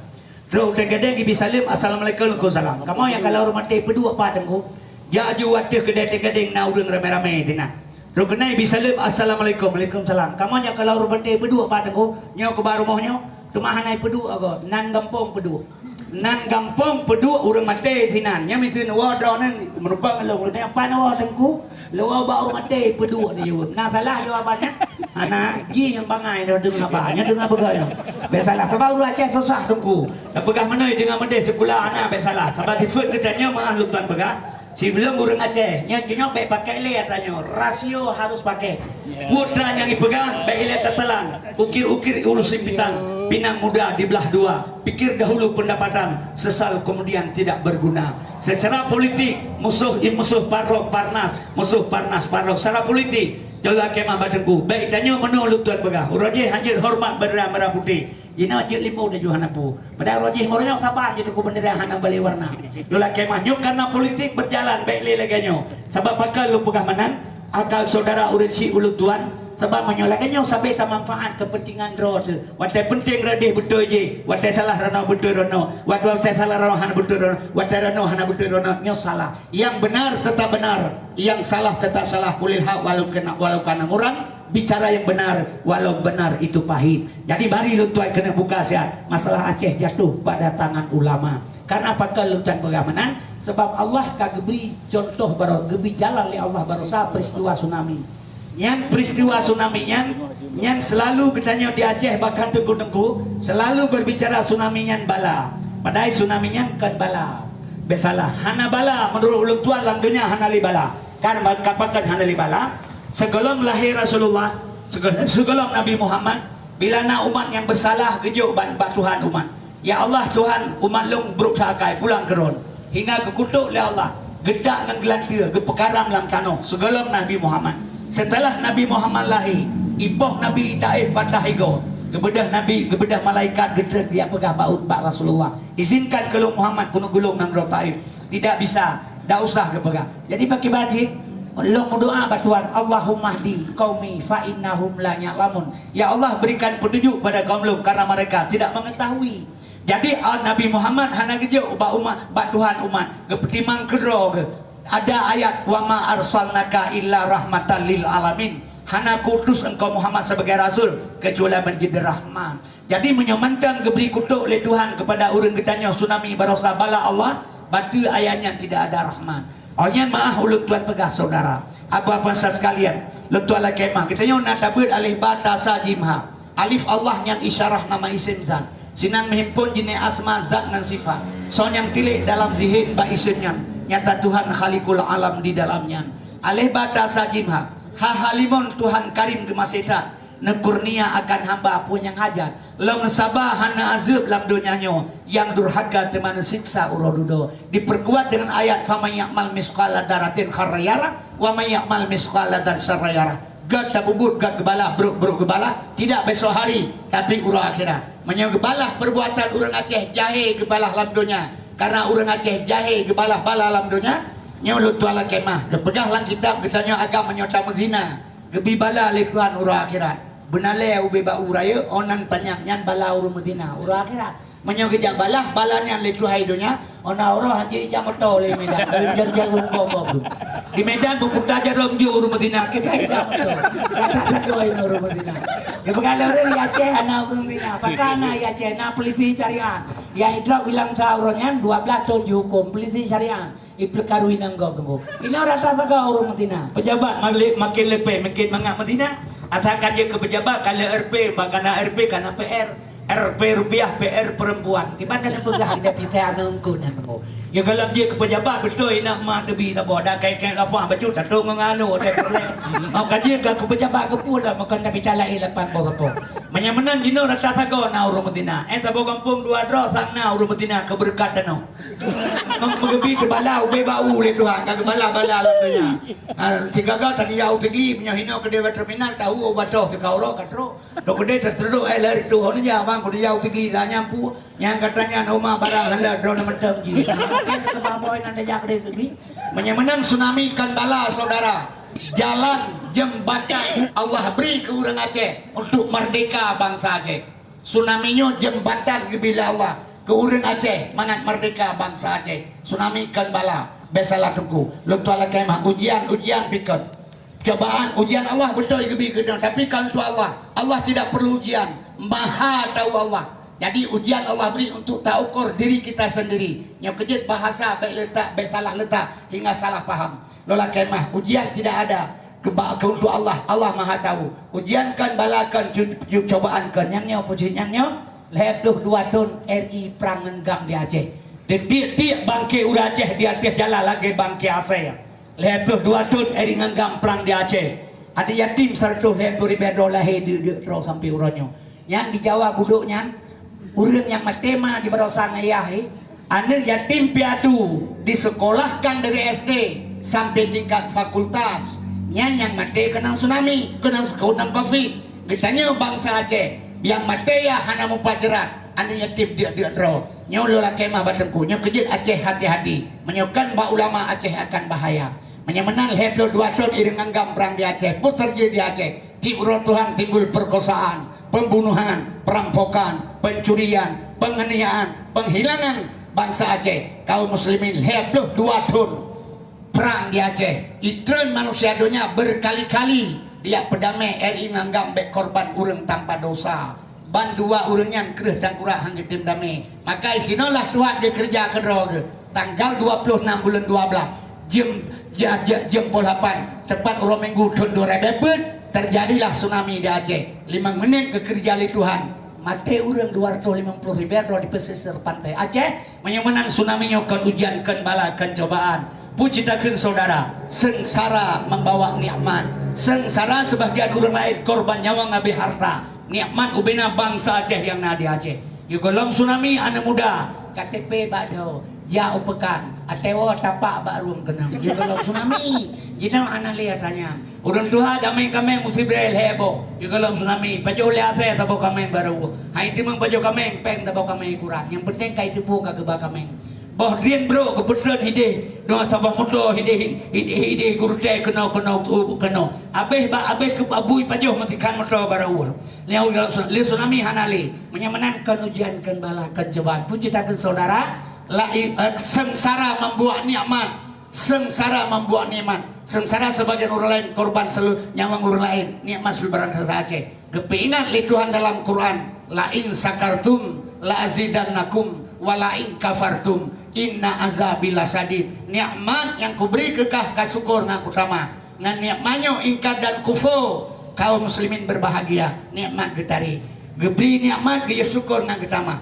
Trok uteng gadeng gibi saleuem, "Assalamualaikum." "Waalaikumsalam." Kamoe nyang kalau ureuëng maté peuduek pat teungku. Jak aju ateueh keudè teng gadeng na ureuëng ramé-ramé sinan. Trok keunan ibi saleuem, "Assalamualaikum." "Waalaikumsalam." Kamoe nyoe kalau ureuëng maté peuduek pat teungku, nyoe keuba rumoh nyoe, teuma hana peuduek agoe, nan gampông peuduek. Nan gampông peuduek ureuëng maté sinan. Nyoe miseue neuwoe droeneuh meurumpok ngon lôn, lôn tanyong, "Pat neuwoe teungku?" "Lôn woe bak ureuëng maté peuduek," neujaweueb. Na salah jawaban nyan? Hana, ji nyang bangai nyoe deungoe haba, nyoe deungoe peugah nyoe. Bék salah, sabab ureuëng Aceh susah teungku. Tapeugah meunoe deungoe meudeh sikula hana bék salah. Sabab sifeuet geutanyoe meuah lôn tuan peugah. Sibeulom ureuëng Aceh, nyan jinoe bék pakai lé atra nyoe, rasio harus pakai. Putra nyang ipeugah bék ilée tatalan, ukir-ukir ulu simpitan, pinang muda dibelah dua, pikir dahulu pendapatan, sesal kemudian tidak berguna. Secara politik, musuh i musuh parok parnas, musuh parnas parok. Secara politik, jauh lakée mah bak teungku. Bék tanyoe meunoe lôn tuan peugah, uroe jih hanjeuet horeumat bendera merah putih. Jinoe jeuet limong laju hana peue. Padahai uroe jih ngon uroe nyoe saban jeuet teungku bendera hana balée warna. Lôn lakée mah nyoe karena politik berjalan bék lé lagée nyoe. Sabab pakon lôn peugah meunan, akal saudara ureuëng chik ulôn tuan, Sabab meunyoe lagée nyoe sabe tamanfaat keupeuntengan droe teuh. Watée peunteng reudeh beutôi jih, watée salah reunoe beutôi reunoe, watée, watée salah reunoe hana beutôi reunoe, watée reunoe hana beutôi reunoe, nyoe salah. Nyang beunar teutap beunar, nyang salah teutap salah. Qulil haq walau kana, walau kana murran, bicara yang benar walau benar itu pahit. Jadi mari lôn tuan keuneuk buka siat masalah Aceh jatuh pada tangan ulama. Karena pakon lôn tuan peugah meunan? Sebab Allah ka geubri contoh baro-, geubri jalan lé Allah barosa peristiwa tsunami. Nyan peristiwa tsunami nyan, nyan selalu geutanyoe di Aceh bahkan teungku-teungku selalu berbicara tsunami nyan bala. Padahai tsunami nyan kon bala. Biasalah, hana bala menurut ulôn tuan lam dunia hana lé bala. Kan ba-, kapakon hana lé bala? Sigohlom lahé Rasulullah, sigohlom, sigohlom Nabi Muhammad, bila na umat nyang bersalah geujok ban bak Tuhan umat. Ya Allah Tuhan, umat lôn brok that akai pulang keu Droen. Hingga geukutok lé Allah, geutak ngon geulanteue, geupeukaram lam tanoh sigohlom Nabi Muhammad. Setelah Nabi Muhammad lahé, ipoh Nabi Taif patah igoe, geubeudôh Nabi, geubeudôh malaikat geutrön jak peugah bak, bak Rasulullah, "Izinkan keu lôn Muhammad keuneuk gulong nanggroe Taif." "Tidak bisa, dak usah geupeugah." Jadi pakiban jih, lôn meudoa bak Tuhan, "Allahumma hdi qaumi fa innahum la ya'lamun." Ya Allah, berikan petunjuk pada kaum lôn karena mereka tidak mengetahui. Jadi, ah, Nabi Muhammad hana geujok bak umat, bak Tuhan umat, geupeutimang keudroe geuh. Ada ayat, "Wa ma arsalnaka illa rahmatan lil alamin." Hana kuutus engkau Muhammad sebagai rasul kecuali menjadi rahmat. Jadi meunyoe mantong geubri kutok lé Tuhan kepada ureuëng geutanyoe tsunami barosa bala Allah, bateu ayat nyan tidak ada rahmat. Oh nyan meuáh ulôn tuan peugah saudara. Apa-apa sa sekalian, lôn tuan lakée meuáh. Geutanyoe na tabeuet alif ba ta sa jim ha. Alif Allah nyan isyarah nama isim zat. Sinan meuhimpon jeunèh asma zat ngon sifat. Soe nyang tilék dalam zihin bak isim nyan, nyata Tuhan Khaliqul Alam di dalam nyan. Alif ba ta sa jim ha. Ha ha limong Tuhan Karim geumaséh that. Neukurnia akan hamba peue nyang hajat. Lôn saba hana azeueb lam donya nyoe, nyang durhaka teuma neusiksa uroe dudoe. Diperkuat dengan ayat, "Faman ya'mal misqala dzarratin khairran yarah, wa man ya'mal misqala dzarratin syarran yarah." Gét tapubuet, gét geubalah, brok-brok geubalah, tidak besok hari, tapi uroe akhirat. Meunyoe geubalah perbuatan ureuëng Aceh jahé geubalah lam donya, karena ureuëng Aceh jahé geubalah bala lam donya, nyoe lôn tuan lakée meuáh. Geupeugah lam kitab geutanyoe agam meunyoe tameuzina, geubi bala lé Tuhan uroe akhirat. Beunalée ubé bak uroe rayeuk, oh nan panyang nyan bala ureuëng meuzina uroe akhirat. Meunyoe geujak balah bala nyan lé Tuhan donya, oh na uroe hanjeuet ijak moto lé Medan. Lôn jok-jok ureuëng bom-bom tu. Di Medan beuputa jaroe meujok ureuëng meuzina, kita ijak moto. Kata takoi ureuëng meuzina. Geupeugah lé ureuëng, "Di Aceh hana ureuëng meuzina." Pakon hana di Aceh, na polisi syariat. Nyang idrop bilang sa uroe nyan dua blaih thon jihuköm, polisi syariat. Ipeukaru inong gob geumbok. Inoe rata sagoe ureuëng meuzina. Pejabat malik makin leupie, makin mangat meuzina. Asai ka jeuet keu pejabat, ka lheueh R P, bah kana R P, kana P R. R P rupiah, P R perempuan. Di mana neupeugah ida pisai aneuk eungkôt nyan geumbok. Ya, kalau jeuet keu pejabat, beutôi inak ma teubi saboh. Dak kèk-kèk lapah bacut, tato ngon anu, hotel peureulèe. Mau ka jeuet keu pejabat geupula, meukan tapi talai lapan boh sapo. Meunyoe meunan jinoe rata sagoe na ureuëng meuzina. Eh, saboh gampông dua droe sang na ureuëng meuzina keu beureukat tanoh. Meugeubi teubala ubé bak u lé Tuhan, ka geubala-bala lam donya. Ha, sigaga tadi yau teugli, meunyoe hinoe keudeh bak terminal, tahu batoh teuka uroe ka trok. Dok keudeh teutrok, eh, lari tu, hon ja bang, keudeh yau teugli, dah nyampu. Nyang kata nyan, oma barang hala, droeneuh mantong jih. Mungkin keu bang boy nan tajak keudeh teugli. Meunyoe meunan tsunami kon bala, saudara. Jalan, jembatan Allah beri keu ureuëng Aceh untuk merdeka bangsa Aceh. Tsunami nyoe jembatan geubri lé Allah keu ureuëng Aceh mangat merdeka bangsa Aceh. Tsunami kon bala, biasalah teungku. Lôn tuan lakée meuáh, ujian-ujian pih kon. Cobaan, ujian Allah beutôi geubri keu droe, tapi kon untuk Allah. Allah tidak perlu ujian, Maha Tahu Allah. Jadi ujian Allah beri untuk taukur diri kita sendiri. Nyoe keujeuet bahasa bék letak, bék salah letak hingga salah paham. Lôn lakée meuáh, ujian tidak ada keu ba-, keu untuk Allah. Allah Maha Tahu. Ujian kon, bala kon, cu-, cu-, cobaan kon. Nyang nyoe puji nyang nyoe, lhée ploh dua thon R I prang ngon GAM di Aceh. Di tiep-tiep bangke ureuëng Aceh di ateueh jalan lagée bangke asée. Lhée ploh dua thon R I ngon GAM prang di Aceh. Aneuk yatim seratus lhée ploh ribée droe lahé deuk-deuk droe sampoe uroe nyoe. Nyang di Jawa budok nyan, ureuëng nyang maté ma jibarosa ngon ayah, eh. Aneuk yatim piatu disekolahkan dari S D sampai tingkat fakultas. Nyan nyang maté keunong tsunami, keunong, keunong covid. Geutanyoe bansa Aceh, nyang maté ya hana mupat jeurat, aneuk yatim deuk-deuk droe. Nyoe lôn lakée meuáh bak teungku, nyoe keujeuet Aceh hati-hati. Meunyoe kon bak ulama, Aceh akan bahaya. Meunyoe meunan lhée ploh dua thon R I ngon GAM prang di Aceh, peue teujadi di Aceh? Tiep uroe tuha timbul perkosaan, pembunuhan, perampokan, pencurian, penganiayaan, penghilangan bansa Aceh, kaum muslimin lhèe ploh dua thon prang di Aceh. Itreun manusia donya berkali-kali dijak peudamé, R I nganggam bèk korban ureueng tanpa dosa. Ban dua ureueng nyan kreueh tangkurak han geutem damé. Maka isinoe lah Tuhan geukeureuja keudroe geuh. Tanggal dua ploh nam buleuen dua blaih, jeuem, ja-, ja-, jeuem peuet lapan, teupat uroe Minggu thon dua ribèe peuet, teujadilah tsunami di Aceh. Limong menit geukeureuja lé Tuhan, maté ureueng dua ratus limong ploh ribèe droe di pesisir pantai Aceh. Meunyoe meunan tsunami nyoe kon ujian, kon bala, kon cobaan. Peue cit takheun saudara, seungsara membawa nikmat. Seungsara sebahagian ureueng laén korban nyawöng habéh harta. Nikmat ubena bansa Aceh nyang na di Aceh. Yue gohlom tsunami aneuk muda, K T P bak dhoe, jak u peukan, até woe tapak bak rueng keunong. Yue gohlom tsunami, jinoe hana lé atra nyan. Ureueng tuha dameng-kameng musibréh lhèe boh, yue gohlom tsunami, pajoh lé asèe saboh kameng barô. Hai teumeung pajoh kameng, pèng saboh kameng ikuran. Nyang peunteng ka iteupeue ka geuba kameng. Boh drien brôk geupeutreun idéh, dua saboh moto idéh, idéh, idéh gurutèe keunoe, keunoe, keunoe. Abéh bak abéh keu abui pajoh meusikan moto barô. Lé tsunami hana lé. Meunyoe meunan kon ujian, kon bala, kon cobaan. Peue cit takheun saudara, lai, eh, seungsara membuat nikmat. Seungsara membuat nikmat. Seungsara sebagian ureueng laén korban selu-, nyawöng ureueng laén. Nikmat seuluruh bansa Aceh. Geupeuingat lé Tuhan dalam Quran, "La in syakartum la azidannakum wa la in kafartum inna azabi lasyadid." Nikmat nyang kubri keu kah ka syukur ngon kutamah. Ngon nikmat nyoe ingkar dan kufur, kaum muslimin berbahagia. Nikmat geutarek. Geubri nikmat geuyue syukur ngon geutamah.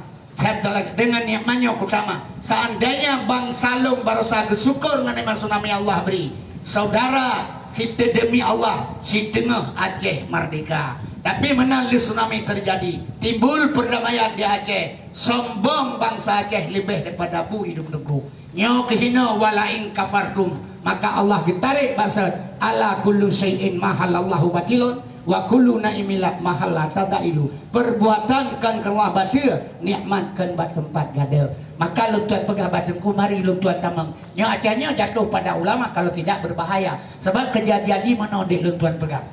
Deungon nikmat nyoe kutamah, seandainya bansa lôn barosa geusyukur ngon nikmat tsunami Allah bri, saudara, siteudemi Allah, siteungoh Aceh merdeka. Tapi meunan lé tsunami teujadi, timbul perdamaian di Aceh, sombong bansa Aceh leubeh daripada bu idong teungku. Nyoe keuhinoe, "Wa la in kafartum," maka Allah geutarek bak sot, "Ala kullu syai'in ma halallahu batilun, wa kullu ni'matin ma halla tazailu." Perbuatan kon keu Allah batil, nikmat kon bak teumpat gadôh. Maka lôn tuan peugah bak teungku, mari lôn tuan tamong. Nyoe Aceh nyoe jatuh pada ulama, kalau tidak berbahaya. Sebab kejadian di meunoe dek lôn tuan peugah.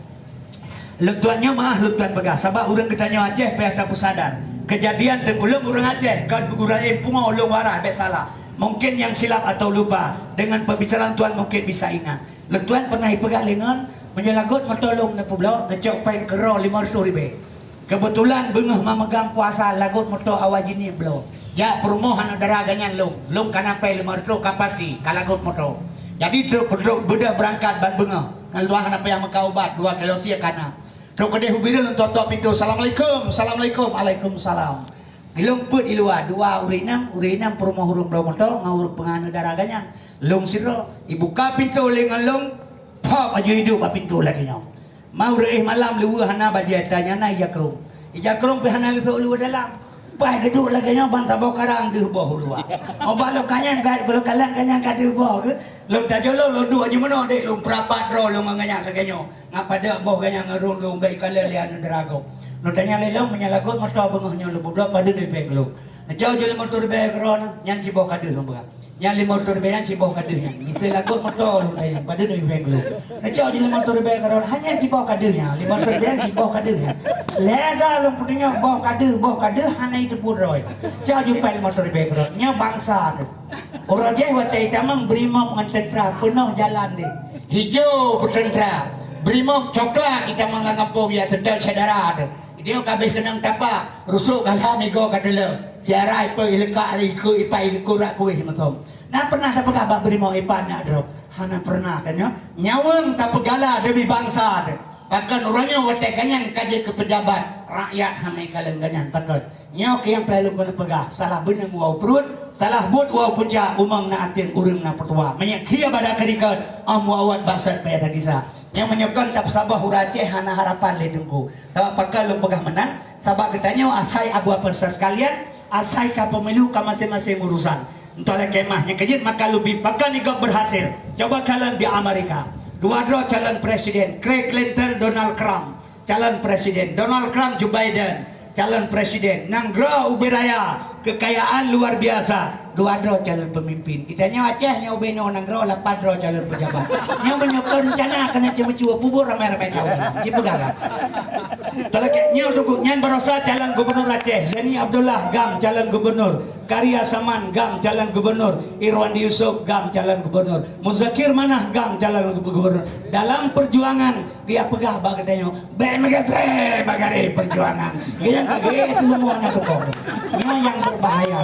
Lôn tuan nyoe meu'ah lôn tuan peugah, sabab ureueng geutanyoe Aceh payah tapeusadar. Kejadian teungku lôn ureueng Aceh, kon ureueng laén pungo lôn warai bèk salah. Mungkin nyang silap atau lupa dengan pembicaraan tuan mungkin bisa ingat. Lôn tuan pernah ipeugah lé ngon, meunyoe lagot moto lôn neupeubloe, neucok péng keudroe limong reutôh ribèe. Keubeutulan beungoh mameugang puasa lagot moto awai jinie bloe. Jak peurumoh aneuk dara geuh nyan lôn, lôn ka na péng limong reutôh ka pasti, ka lagot moto. Jadi trok, trok beudôh beurangkat ban beungoh. Ngon luwah hana payah meuka ubat, dua kilo sie ka na. Trok keudeh u bireuen lôn tok-tok pintoe, "Assalamualaikum, assalamualaikum." "Waalaikumsalam." Ilôn peuet i luwa, dua ureueng inong, ureueng inong peurumoh ureueng bloe moto ngon ureueng peunganeuk dara geuh nyan. Lôn sidroe, ibuka pintoe lé ngon lôn, pop aju iduek bak pintoe lagèe nyoe. Ma ureueng éh malam luweue hana bajèe, tanyana ija krông. Ija krông pih hana geusok luweue dalam. Paih geuduek lagèe nyoe ban saboh karang deuh boh u luwa. Obat lôn kanyang ka, lôn kalon kanyang ka deuh boh geuh. Lôn tajolong, lôn duek aju meunoe dek lôn peurapat droe lôn ngon ganyang lagèe nyoe. Ngat padub boh ganyang ngon rhung lôn bèk ikalon lé aneuk dara gob. Lôn tanyong lé lôn, meunyoe lagot moto beungoh nyoe lôn peubloe padub lé péng keu lôn. Neucok ju limong reutôh ribèe keudroe na, nyan siboh ka deuh lôn peugah. Nyan limong reutôh ribèe nyan siboh ka deuh nyan. Miseue lagot moto lôn tanyong, padub lé péng keu lôn. Neucok ju limong reutôh ribèe keudroe, hana siboh ka deuh nyan. Limong reutôh ribèe nyan siboh ka deuh nyan. Lé ga lôn peutunyok boh ka deuh, boh ka deuh, hana iteupeue droe. Cok ju péng limong reutôh ribèe keudroe. Nyoe bansa teuh. Uroe jéh watèe itamong brimob ngon teuntra peunoh jalan deh. Hijô peuteuntra, brimob coklat itamong lam gampông ya teuntèe syedara teuh. Idéh ka abéh keunong tapa, rusok ka lham igoe ka teuleu. Siarai peuh ileukak lé ikôt ipat ileukôt rak kuéh meusom. Na pernah tapeugah bak brimob ipat nyak drob? Hana pernah tanyoe. Nyawöng tapeugala demi bansa teuh. Pakon uroe nyoe watèe ganyang ka jeuet keu peujabat, rakyat hana ikalon ganyang pakon. Nyoe keuh nyang peureulèe lôn keuneuk peugah, salah beuneueng woe pruet, salah buet woe punca, umong na ateueng ureueng na peutuha. Meunyoe khia bada keurikot, 'oh muawat basot payah tagisa. Nyang meunyoe kon tapeusaboh ureueng Aceh hana harapan lé Teungku. Sabab pakon lôn peugah meunan, sabab geutanyoe asai abu apa sekalian, asai ka pemilu ka maséng-maséng urusan. Entah lé kemah nyang keujeuet maka lôn bi pakon igob berhasil. Coba calon di Amerika. Dua droe calon presiden, Craig Clinton, Donald Trump. Calon presiden Donald Trump, Joe Biden, calon presiden nanggroe ubé raya, kekayaan luar biasa. Dua droe calon pemimpin. Itanyoe Aceh nyoe ubé nyoe nanggroe lapan droe calon pejabat. Nyoe meunyoe kon rencana keuneuk ceumeucue pubur ramai-ramai tahu. Jipeugah lah. Talakèe nyoe tunggu nyan barosa calon gubernur Aceh, Zaini Abdullah gam calon gubernur, Karya Saman gam calon gubernur, Irwandi Yusuf gam calon gubernur, Muzakir Manah gam calon gubernur. Dalam perjuangan dia peugah bak geutanyoe, bèk meugaséh bak garéh perjuangan. Dia nyang kagét leumo na tukong. Nyoe nyang berbahaya.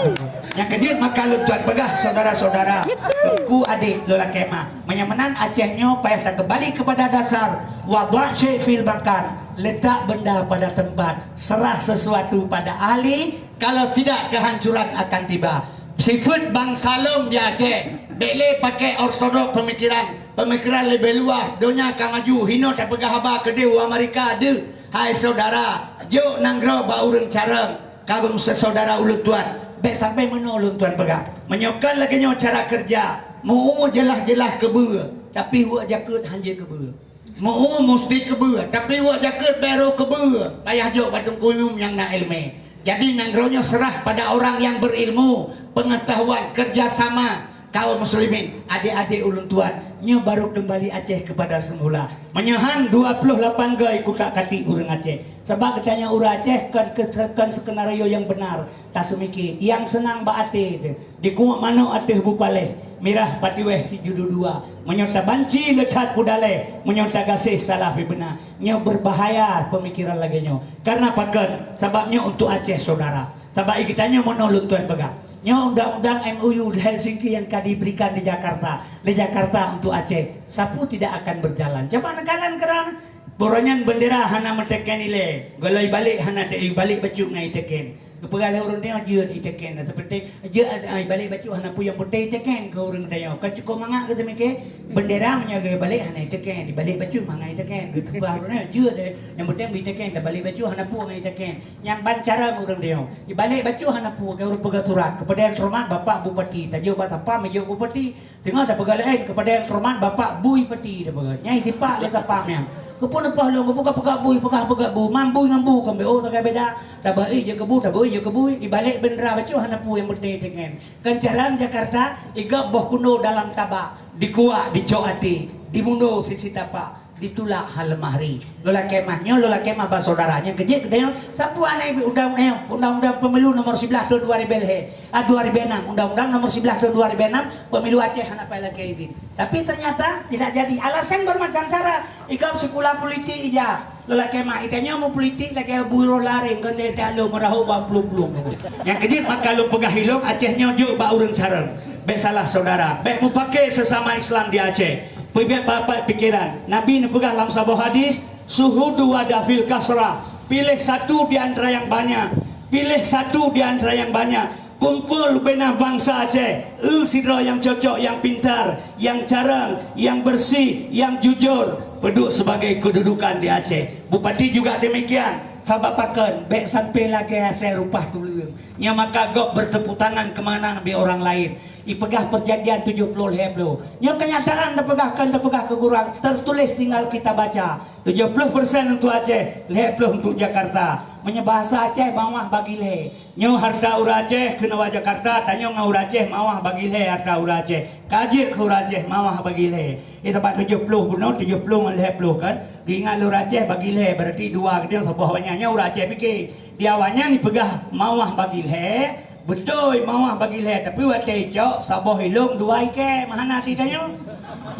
Nyang keujeuet maka lôn tuan peugah saudara-saudara, teungku adék lôn lakèe mah. Meunyoe meunan Aceh nyoe payah takeumbali kepada dasar, wadha' syai' fil makan, letak benda pada tempat, serah sesuatu pada ahli, kalau tidak kehancuran akan tiba. Sifeuet bansa lôn di Aceh, bèk lé pakèk ortodok pemikiran, pemikiran leubeh luas, donya ka maju, hinoe tapeugah haba keudéh u Amerika deuh, hai saudara, jok nanggroe bak ureueng carông, ka beumeuseudara ulôn tuan, bèk sampai meunoe ulôn tuan peugah. Meunyoe kon lagèe nyoe cara keureuja, meu-umu jeulaih-jeulaih keubeue, tapi weuek jakeuet hanjeuet keubeue. Meu-umu musti keubeue, tapi weuek jakeuet bèk roh keubeue, payah jok bak teungku imum nyang na ileumèe. Jadi nanggroe nyoe serah pada orang yang berilmu, pengetahuan, kerjasama kaum muslimin, adék-adék ulôn tuan, nyoe baru keumbali Aceh kepada semula. Meunyoe han dua ploh lapan goe kutak katik ureueng Aceh. Sabab geutanyoe ureueng Aceh kon ke-, kon skenario nyang beunar. Taseumiké, nyang seunang bak até teuh. Dikuek manok ateueh bupaleh, mirah patiweh sijudu dua. Meunyoe tabanci le that peudaleh, meunyoe tagaséh salah pih beuna. Nyoe berbahaya pemikiran lagèe nyoe. Karena pakon? Sabab nyoe untuk Aceh, saudara. Sabab i geutanyoe meunoe lôn tuan peugah. Nyoe undang-undang M O U di Helsinki yang ka diberikan di Jakarta, di Jakarta untuk Aceh. Sapeue tidak akan berjalan. Coba neukalon keuran. Uroe nyan bendera hana meuteken ilèe, gohlom ibalek hana te-, ibalek bacut ngon iteken. Geupeugah lé ureueng nyoe jeuet iteken, seperti jeuet, ah, ibalek bacut hana peue nyang penting iteken keu ureueng tanyoe. Ka cukôp mangat geuteumike, bendera meunyoe geubalek hana iteken, ibalek bacut mangat iteken. Geupeugah ureueng nyoe jeuet, eh, nyang penting iteken, ibalek bacut hana peue ngon iteken. Nyan ban cara ureueng tanyoe. Ibalek bacut hana peue, keu ureueng peugah surat, keupada yang terhormat Bapak Bupati, tajok bak satpam, jok bupati. Teungoh tapeugah laén keupada yang terhormat Bapak Bui Pati tapeugah. Nyai tipak lé satpam nyan. Keupeue neupeugah lôn, keupeue ka peugah bui, peugah peugah bu, mam bui ngon bu kon beu tagai beda. Tabah i jeuet keu bu, tabah i jeuet keu bui. Ibalek bendera bacut hana peue nyang penting teuken. Kan carông Jakarta, igop boh kuno dalam tabak, dikuak dicok até, dimuno sisi tapak. Ditulak ha leumah ri. Lôn lakèe mah nyoe, lôn lakèe mah bak saudara. Nyang keujeuet geutanyoe, sapeue anai undang-undang, undang-undang pemilu nomor siblaih tahun dua ribu lhèe, ah, dua ribu enam, undang-undang nomor siblaih tahun dua ribu enam, pemilu Aceh hana payah lakèe izin. Tapi ternyata tidak jadi. Alasan bermacam cara. Igop sikula politik ija. Lôn lakèe mah, geutanyoe meupolitik lagèe buroe lareng, geutanyoe meurahôk bak plueng-plueng. Nyang keujeuet maka lôn peugah ilôn, Aceh nyoe jeuet bak ureueng carông. Bèk salah saudara, bèk mupake sesama Islam di Aceh. Peubeuet bapak pikiran. Nabi neupeugah lam saboh hadis, "Suhudu wa dafil kasrah." Piléh satu di antara yang banyak. Piléh satu di antara yang banyak. Kumpul beunah bansa Aceh. Eu sidroe nyang cocok, nyang pintar, nyang carông, nyang bersih, nyang jujur. Peuduek sebagai kedudukan di Aceh. Bupati juga demikian. Sabab pakon, bèk sampai lagèe asèe rupah tuleueng. Nyang maka gob bertepuk tangan keumanang di orang lain. Ipeugah perjanjian tujoh ploh lhèe ploh. Nyoe kenyataan tapeugah, kon tapeugah keu gurang, tertulis tinggal kita baca. Tujoh ploh persen untuk Aceh, lhèe ploh untuk Jakarta. Meunyoe bahasa Aceh, mawah bagi lhèe. Nyoe harta ureueng Aceh keunoe bak Jakarta, tanyoe ngon ureueng Aceh mawah bagi lhèe harta ureueng Aceh. Ka jeuet keu ureueng Aceh mawah bagi lhèe. Di teumpat tujoh ploh bunoe, tujoh ploh ngon lhèe ploh kan. Geuingat lé ureueng Aceh bagi lhèe, berarti dua geutanyoe saboh awaknyan. Nyoe ureueng Aceh pike. Di awaknyan ipeugah mawah bagi lhèe, Beutôi, mawah bagi lhèe, tapi watèe icok, saboh ilông dua ikèe, meuhana ti tanyoe.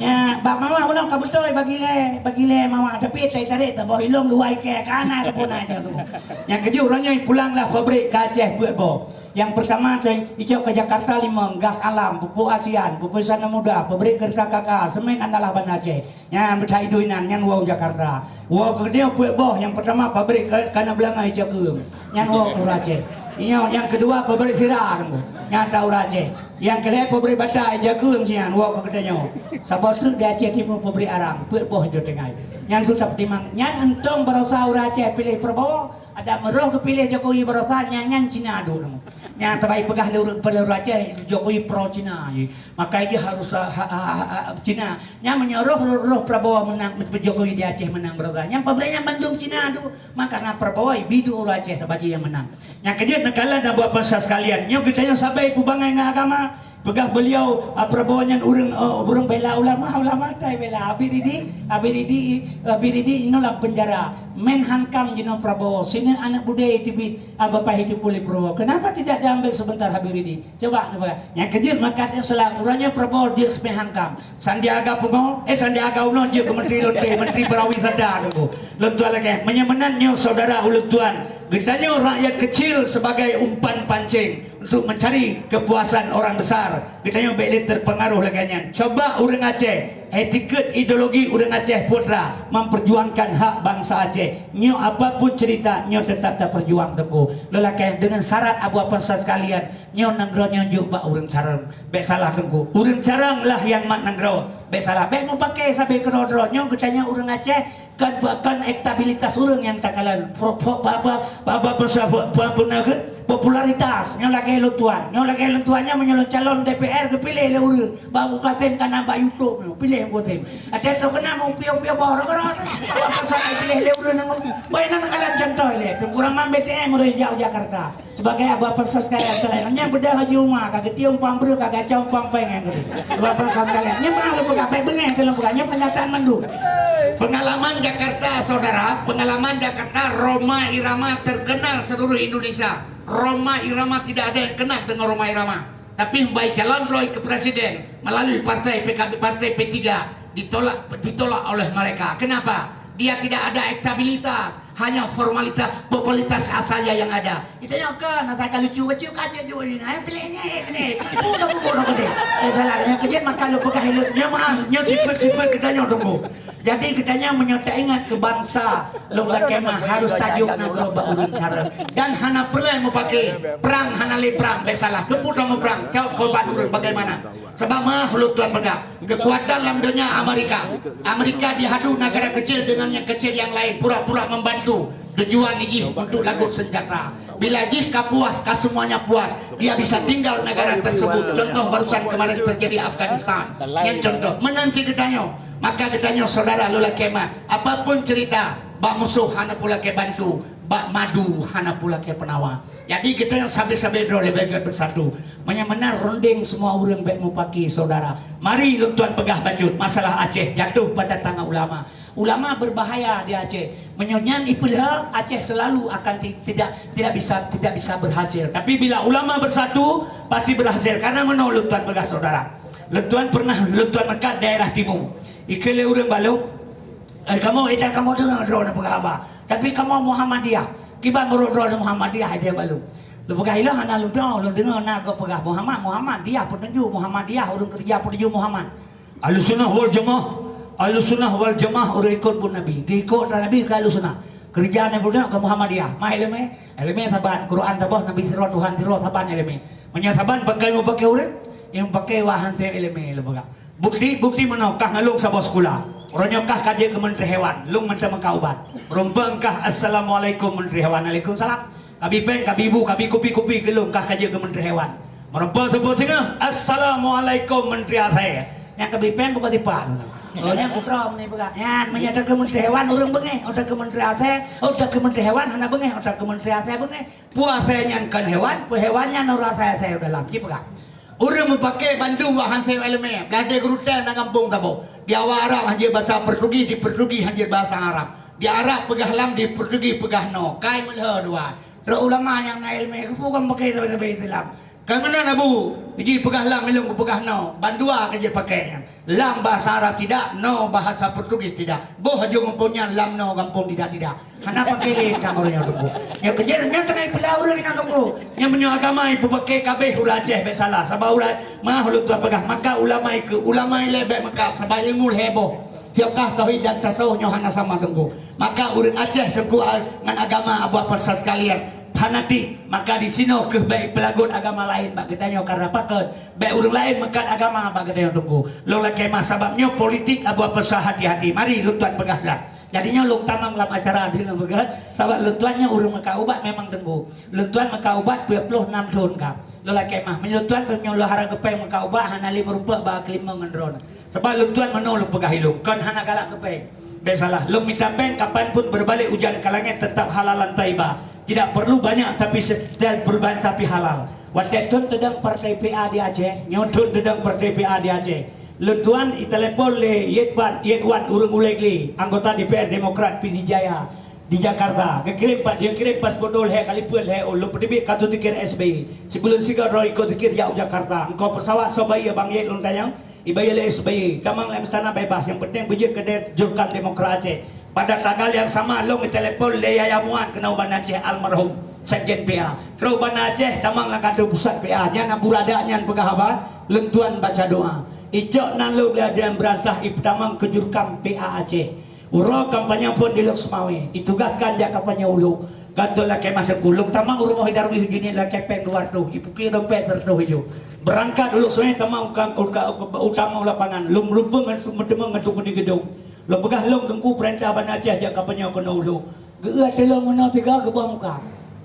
Nya, bak mawah bunoe ka beutôi bagi lhèe, bagi lhèe mawah, tapi watèe itarek saboh ilông dua ikèe, ka na teupeu na tanyoe tu. Nyang keujeuet uroe nyoe pulang lah pabrik ka Aceh peuet boh. Nyang peurtama tu, icok ke Jakarta limong, gas alam, pupuk ASEAN, pupuk Sana Muda, pabrik Gerta K K, semen andalan Banda Aceh. Nyan beuthat iduek inan, nyan woe u Jakarta. Woe keu geutanyoe peuet boh, nyang peurtama pabrik ka-, kana beulangöng Ija Keueng. Nyan woe keu ureueng Aceh. Nyoe nyang keudua pabrik sira, nyan atra ureueng Aceh. Nyang keulhèe pabrik bata Ija Keueng nyan woe keu geutanyoe. Saboh treuk di Aceh Timu pabrik arang, peuet boh Jawa Tengah. Nyan tu tapeutimang. Nyan euntông barosa ureueng Aceh piléh Prabowo, adak meuroh geupiléh Jokowi barosa, nyan, nyan Cina duek nyoe. Nyang tabai peugah lé ureuëng, lé ureuëng Aceh, Jokowi pro Cina. Maka jih harus, ha, ha, ha, ha, Cina. Nyang meunyoe roh, roh, roh Prabowo menang, Jokowi di Aceh menang, brother. Nyang pabrik nyang bandum Cina tu. Maka na Prabowo, bidu ureuëng Aceh, sabaji nyang menang. Nyang keujeuet neukalon dan buat pesan sekalian. Nyoe geutanyoe sabai peubangai ngon agama. Peugah beliau, ah, Prabowo nyan ureuëng, eh, ureuëng bela ulama, ulama tai bela. Habib Rizik, Habib Rizik, Habib Rizik inoe lam penjara. Menhankam jinoe Prabowo. Sinoe anak budaya itu bi, ah, Bapak itu pulih Prabowo. Kenapa tidak diambil sebentar Habib Rizik? Coba, coba. Nyang keujeuet maka salah. Uroe nyoe Prabowo jeuet Menhankam. Sandiaga Uno, eh, Sandiaga Uno jeuet keu menteri lonte, menteri pariwisata tu. Lôn tuan lagée, meunyoe meunan nyoe saudara ulôn tuan, geutanyoe rakyat kecil sebagai umpan pancing untuk mencari kepuasan orang besar. Geutanyoe bék lé terpengaruh lagée nyan. Coba ureuëng Aceh, etiket ideologi ureuëng Aceh putra memperjuangkan hak bangsa Aceh. Nyoe apapun cerita, nyoe tetap taperjuang teungku. Lelaki dengan syarat Abu Apa sekalian, nyoe nanggroe nyoe jok bak ureuëng carong. Bék salah teungku. Ureuëng carong lah nyang mat nanggroe. Bék salah. Bék mupake sabe keudroe-droe. Nyoe geutanyoe ureuëng Aceh, Kan, kan elektabilitas ureuëng nyang takalon. Pro-, pro-, apa, apa, apa, apa, apa, apa, apa, apa, apa, popularitas. Nyoe lagée lôn tuan. Nyoe lagée lôn tuan nyoe meunyoe lôn calon D P R geupiléh lé ureuëng. Bak Mukasem ka na bak YouTube nyoe. Piléh Mukasem. Ada tu kena mau piu-piu boh rot-rot. Apa pasal piléh lé ureuëng nang. Baik nang kalon contoh lé. Teungku Rahman B T M udah jauh Jakarta. Sebagai Abu Apa sekalian, sekalian. Nyang bedah Haji Umar, ka geuti umpang breuh, ka gaca umpang péng, nyang geuti. Abu Apa sekalian. Nyang mana lu peugah, baik beungéh, teuh lôn peugah. Nyang kenyataan mandum. Pengalaman Jakarta, saudara, pengalaman Jakarta, Rhoma Irama terkenal seluruh Indonesia. Rhoma Irama tidak ada yang kenal dengan Rhoma Irama. Tapi baik calon droe ke presiden melalui partai P K B, partai P tiga ditolak, ditolak oleh mereka. Kenapa? Dia tidak ada elektabilitas. Hanya formalitas, popularitas saja yang ada. Kita nyoe kan, asai ka lucu-lucu ka cek jual ni. Hai pilih ni, ni. Bukan, bukan, bukan. Eh, salah. Nyang keujeuet maka lôn peugah ilok. Nyang maaf, nyang sifat-sifat kita nyoe tunggu. Jadi kita nyoe meunyoe taingat keu bansa, lôn lakée mah harus tajok nanggroe bak ureuëng cara. Dan hana peureulée mupake perang, hana lé perang, bék salah. Keupeue tamuprang, cok korban ureuëng bagaimana? Sabab meuah ulôn tuan peugah, kekuatan lam donya Amerika. Amerika dihadu negara kecil dengan yang kecil yang lain, pura-pura membantu tujuan jih untuk lagot senjata. Bila jih ka puas, ka semuanya puas, dia bisa tinggal negara tersebut. Contoh barusan kemarin terjadi Afghanistan. Yang contoh, menang si geutanyoe. Maka geutanyoe saudara lula kemah, apapun cerita, bak musuh hana pula ke bantu, bak madu hana pula ke penawa. Jadi geutanyoe sabe-sabe droe leubeh gét beusatu. Meunyoe meunan runding semua ureuëng bék mupaki saudara. Mari lôn tuan peugah bacut masalah Aceh jatuh pada tangan ulama. Ulama berbahaya di Aceh. Meunyoe nyan ipeuleuha, Aceh selalu akan ti-, tidak, tidak bisa, tidak bisa berhasil. Tapi bila ulama bersatu, pasti berhasil. Karena meunoe lôn tuan peugah saudara. Lôn tuan pernah lôn tuan meukat daerah timu. Ikeu lé ureuëng balok, eh, kamoe, eh, kamoe deungoe droe na peugah haba. Tapi kamoe Muhammadiyah. Kiban meurok droe Muhammadiyah aja balu. Lôn peugah ilong hana lôn deungoe, lôn deungoe na gob peugah Muhammad, Muhammadiyah peutunjuk, Muhammadiyah ureuëng keureuja peutunjuk Muhammad. Ahlussunnah wal Jamaah, Ahlussunnah wal Jamaah ureuëng ikot buet Nabi. Geuikot Nabi keu Ahlussunnah. Keureuja na peutunjuk keu Muhammadiyah. Mah ileumé, ileumé saban, Quran saboh, Nabi sidroe, Tuhan sidroe, saban ileumé. Meunyoe saban pakai mupake ureuëng, nyang pakai wahan se ileumé lôn peugah. Bukti, bukti meunoe kah ngon lôn saboh sikula. Uroe nyoe kah ka jeuet keu menteri hewan, lôn mantong meukat ubat. Meurumpok kah, "Assalamualaikum menteri hewan." "Waalaikumsalam." Kabi péng, kabi bu, kabi kupi-kupi keu lôn kah ka jeuet keu menteri hewan. Meurumpok saboh singoh, "Assalamualaikum menteri asèe." Nyang kabi péng bukan tipa lôn. Oh, nyang putra meni peugah. Nyan, meunyoe ata keu menteri hewan ureuëng beungéh, ata keu menteri asèe, ata keu menteri hewan hana beungéh, ata keu menteri asèe beungéh. Peue asèe nyan kon hewan, peue hewan nyan ureuëng asèe-asèe dalam. Ci peugah. Ureuëng mupake bandum wak han seuet ileumé, blah deh gurutée na gampông saboh. Di awak Arab hanjeuet basa Portugis, di Portugis hanjeuet basa Arab. Di Arab peugah lam, di Portugis peugah no. Kai meulhö dua. Trok ulama nyang na ileumé, keupeue kon pake sabe-sabe Islam. Ka meunan Abu, jih peugah lam, ilong peugah no. Bandua ka jeuet pake nyan. Lam bahasa Arab tidak, no bahasa Portugis tidak. Boh aju gampông nyan, lam no gampông tidak-tidak. Hana pake lé tang ureuëng nyoe tunggu. Nyoe keujeuet nyoe teungoh ipeula ureuëng inong tunggu. Nyoe meunyoe agama ipeupake kabeh ureuëng Aceh bék salah. Sabab ureuëng mah ulôn tuan peugah, maka ulama ikeu, ulama ilée bék meukat, sabab ilmu lhée boh. Fiqah, tauhid dan tasawuf nyoe hana sama tunggu. Maka ureuëng Aceh tunggu a-, ngon agama Abu Apa sekalian fanatik, maka di sinoe keuh bék ipeulagot agama laén bak geutanyoe karena pakon bék ureuëng laén meukat agama bak geutanyoe tunggu. Lôn lakée mah sabab nyoe politik Abu Apa hati-hati. Mari lôn tuan peugah siat. Jadi nyoe lôn tamong lam acara di lôn peugah, sabab lôn tuan nyoe ureuëng meukat ubat memang teungku. Lôn tuan meukat ubat peuet ploh nam thon ka. Lôn lakée mah, meunyoe lôn tuan beunyoe lôn hara geupéng meukat ubat hana lé meurumpok bak keulimong ngon droeneuh. Sabab lôn tuan meunoe lôn peugah ilôn, kon hana galak geupéng. Bék salah, lôn mita péng kapan pun berbalik ujan ke langit tetap halalan thayyibah. Tidak perlu banyak tapi se-, tidak perlu banyak tapi halal. Watée thon teudong partai P A di Aceh, nyoe thon teudong partai P A di Aceh. Lôn tuan itelepon lé Yetwan, Yetwan ureuëng ulée glé, anggota D P R Demokrat Pidie Jaya di Jakarta. Geukirém pat, geukirém paspor lhée kali peuet lhée ôn, lôn peuteubiet kartu tiket S B Y. Sibuleuen sigoe droe ikot tiket jak u Jakarta. Engkau pesawat soe bayeue Bang Yet lôn tanyong, ibayeue lé S B Y. Tamong lam istana bebas, nyang penting beujeuet keudeh jurkam Demokrat Aceh. Pada tanggal yang sama lôn itelepon lé Yahya Muan keunoe Banda Aceh almarhum Sekjen P A. Trok Banda Aceh tamong lam kantor pusat P A. Nyan Abu Rada nyan peugah haba, lôn tuan baca doa. Icok nan lôn lé Adrian Beransah ipeutamong keu jurkam P A Aceh. Uroe kampanye phon di Lhokseumawe, itugaskan jak kampanye u Lhok. Gantoe lakée mah teungku, lôn tamong u rumoh Darwis Junit lakée péng dua reutôh, ipuki dompet sireutôh ijôh. Beurangkat u Lhokseumawe tamong ka, ka, ka, u tamong lapangan, lôn meureumpung ngon, meuteumé ngon Teungku Ni Geudong. Lôn peugah lôn teungku peurintah Banda Aceh jak kampanye keunoe u Lhok. Geu-eu ateueh lôn meunoe tiga geuboh muka.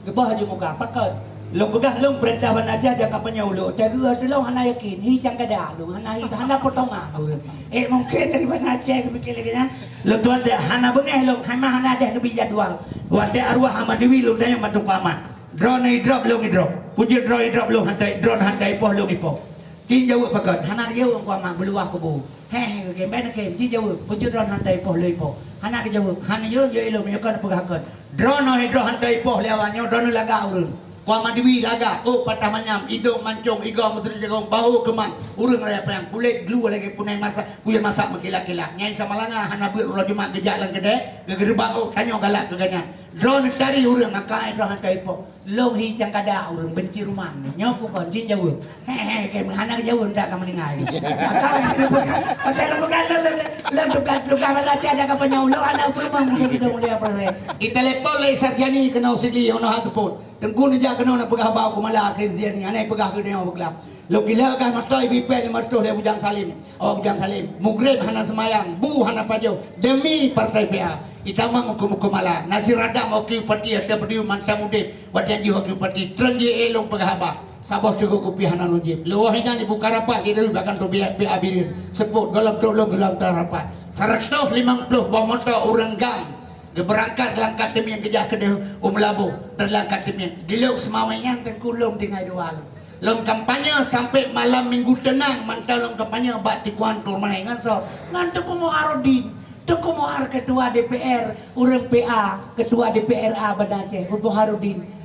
Geuboh aju muka. Pakon? Lôn peugah lôn peurintah Banda Aceh jak kampanye u Lhok. Teuh geu-eu ateueh lôn hana yakin. Hi cangkada lôn. Hana hi, hana potongan lôn. Eh, mungken dari Banda Aceh geupike lagée nyan. Lôn tuan cak hana beungéh lôn. Hana, hana deh geubri jadwal. Watée arwah Ahmad Dewi lôn tanyong bak Teungku Ahmad. Droeneuh idrop lôn idrop. Peue jeuet droeneuh idrop lôn hana, droeneuh hana ipoh lôn ipoh. Cit jaweueb pakon, hana geujaweueb Teungku Ahmad beuluwah kubu. Heh, heh, geukheun, bèk neukheun, cit jaweueb, peue jeuet droeneuh hana ipoh lôn ipoh. Hana geujaweueb, hana jaweueb, jaweueb ilôn, meunyoe kon peugah kon. Droeneuh, droeneuh hana ipoh lé awak nyoe, droeneuh lagak ureueng. Teungku Ahmad Dewi lagak, ôk patah manyam, idong mancong, igoe meuseuti jagong, bahô keumang, ureueng raya panyang, kulét glue lagèe punai masak, kuyèe masak meukilat-kilat. Nyai Samalanga hana beuet uroe Jumat geujak lam keudè, geugeureuba ôk, tanyoe galak keu gobnyan. Droeneuh cari ureueng, maka droeneuh hana ipoh. Lôn hi cangkada ureueng benci ruman. Nyoe peue kon jin jaweueb. He, he, ke hana jaweueb dak ka meuninggai. Maka lôn bukan, maka lôn bukan lôn, lôn, lôn tukang, tukang basa Aceh aja ka penyau lôn aneuk peureumeun muda kita mulia proses. Ditelepon lé Sarjani keunoe sigi, ono hak teupot. Teungku neujak keunoe na peugah haba u Keumala akhé Sarjani, hana peugah keu nyoe beukelam. Lôn gila gah mata ibi pèng lima reutôh lé Bujang Salim. Oh, Bujang Salim. Mugreb hana seumayang, bu hana pajoh. Demi partai P A. Itamong huköm-huköm Allah. Nasir Adam oki upati ata beudiu mantong udeb. Watèe jih oki upati. Treun jih lôn peugah haba. Saboh cukôp kupi hana lôn jieb. Lewah inan ibuka rapat di Dewi bahkan tu biar P A Bireuen. Seupôt gohlom trok lôn gohlom trok rapat. Seratus limong puluh boh moto ureueng GAM. Geubeurangkat lam Katemieng geujak keudeh u Meulaboh dan lam Katemieng. Di Lhokseumawe nyan teungku lôn tinggai dua lôn. Lôn kampanye sampai malam minggu teunang mantong lôn kampanye bak Tikuan Turmai ngon soe? Ngon Teungku Muharudin. Teungku Muhar ketua D P R, ureueng P A, ketua D P R A Banda Aceh, Teungku Muharudin.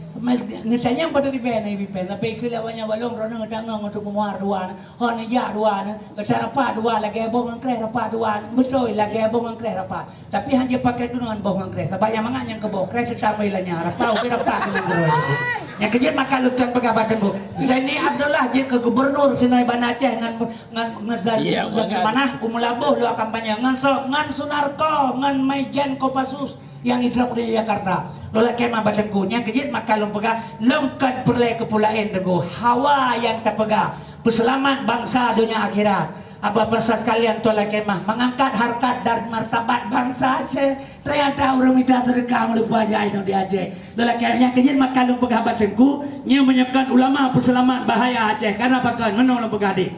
Neutanyong padum iben, iben, tapi keu lawan nyan balong droeneuh tanggong ngon Teungku Muhar dua. Hon jak dua nyan, gata rapat dua lagèe boh ngon kreh rapat dua, beutôi lagèe boh ngon kreh rapat. Tapi han jipakai keunoe boh ngon kreh, sabab nyang mangat nyang keuboh kreh teutamai lanya rapat, ubi rapat keunoe. Nyang keujeuet maka lôn tuan peugah bak teungku. Zaini Abdullah jeuet keu gubernur sinoe Banda Aceh ngon, ngon, ngon Zal-, Iya, Zulkifli Manah, u Meulaboh lôn kampanye ngon soe, ngon Sunarko, ngon Maijen Kopassus. Nyang idrop di Jakarta. Lôn lakèe mah bak teungku. Nyang keujeuet maka lôn peugah, lôn kon peureulèe keu peue laén teungku. Hawa nyang tapeugah, peuseulamat bansa donya akhirat. Abah pesan sekalian tuan lakèe mah, mengangkat harkat dan martabat bansa Aceh. Ternyata ureueng mita seudeukah meulupa jai nyoe di Aceh. Lôn lakèe nyang keujeuet maka lôn peugah bak teungku, nyoe meunyoe kon ulama peuseulamat bahaya Aceh. Karena pakon, meunoe lôn peugah deh.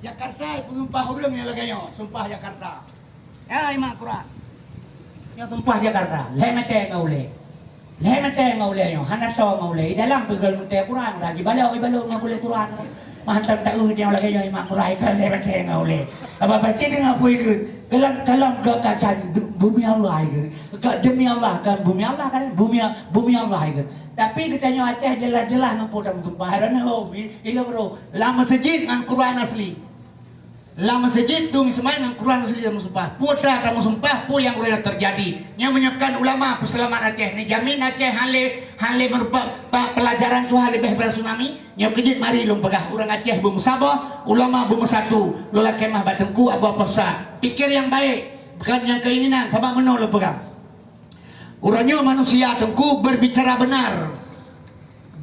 Jakarta, peusumpah ureueng nyang lagèe nyoe, sumpah Jakarta. Ya, imak Quran. Nyoe sumpah Jakarta, lhèe mètè ngon ulèe. Lhèe mètè ngon ulèe nyoe, hana toe ngon ulèe. Di dalam peugeul mètè Quran, lagi balok, ibalok ngon kulét Quran. Mantong taeu nyoe lagèe nyoe imak Quran, ikan lhèe mètè ngon ulèe. Apa baca dengan apa itu? Kalam, kalam ke kaca du-, bumi Allah itu. Ke demi Allah kan, bumi Allah kan, bumi, bumi Allah itu. Tapi geutanyoe Aceh jelas-jelas ngon peue sumpah. Karena, oh, i-, ilong roh. Lam masjid ngon Quran asli. Lam masjid dong Ismail ngon Quran asli meusumpah. Peue ta tameusumpah, peue nyang uroe nyoe teujadi. Nyoe meunyoe kon ulama peuseulamat Aceh, neujamin Aceh han lé, han lé meurupa pa-, pelajaran Tuhan leubeh daripada tsunami. Nyoe keujeuet mari lôn peugah, ureueng Aceh beumeusaboh, ulama beumeusatu. Lôn lakèe mah bak teungku Abu Aposa. Pikir nyang baik, bukan nyang keinginan, sabab meunoe lôn peugah. Uroe nyoe manusia teungku berbicara benar.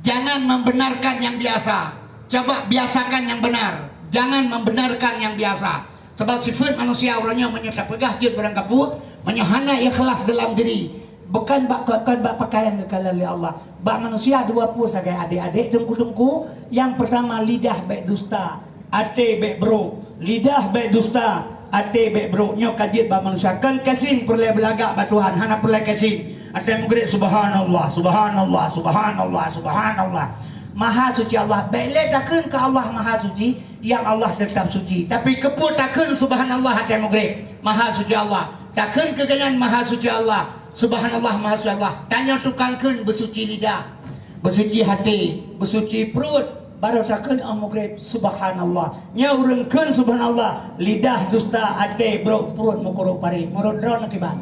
Jangan membenarkan yang biasa. Coba biasakan yang benar. Jangan membenarkan yang biasa. Sabab sifeuet manusia uroe nyoe meunyoe tapeugah jeuet barangkapeue, meunyoe hana ikhlas dalam diri, bukan bak, kon bak pakaian geukalon lé Allah. Bak manusia dua peue sagai adék-adék teungku-teungku. Nyang peurtama, lidah bék dusta, até bék brok. Lidah bék dusta, até bék brok. Nyoe ka jeuet bak manusia. Kon casing peureulée beulagak bak Tuhan, hana peureulée casing. Até meugreb, "Subhanallah, subhanallah, subhanallah, subhanallah." Maha suci Allah. Bék lé takheun keu Allah maha suci, nyang Allah teutap suci. Tapi keupeue takheun subhanallah até meugreb? Maha suci Allah. Takheun keu gobnyan maha suci Allah. Subhanallah, maha suci Allah. Tanyoe tukang kheun beusuci lidah, beusuci até, beusuci pruet, barô takheun óh meugreb subhanallah. Nyoe ureuëng kheun subhanallah, lidah dusta, até brok, pruet meukurok parit. Meunurot droeneuh kiban?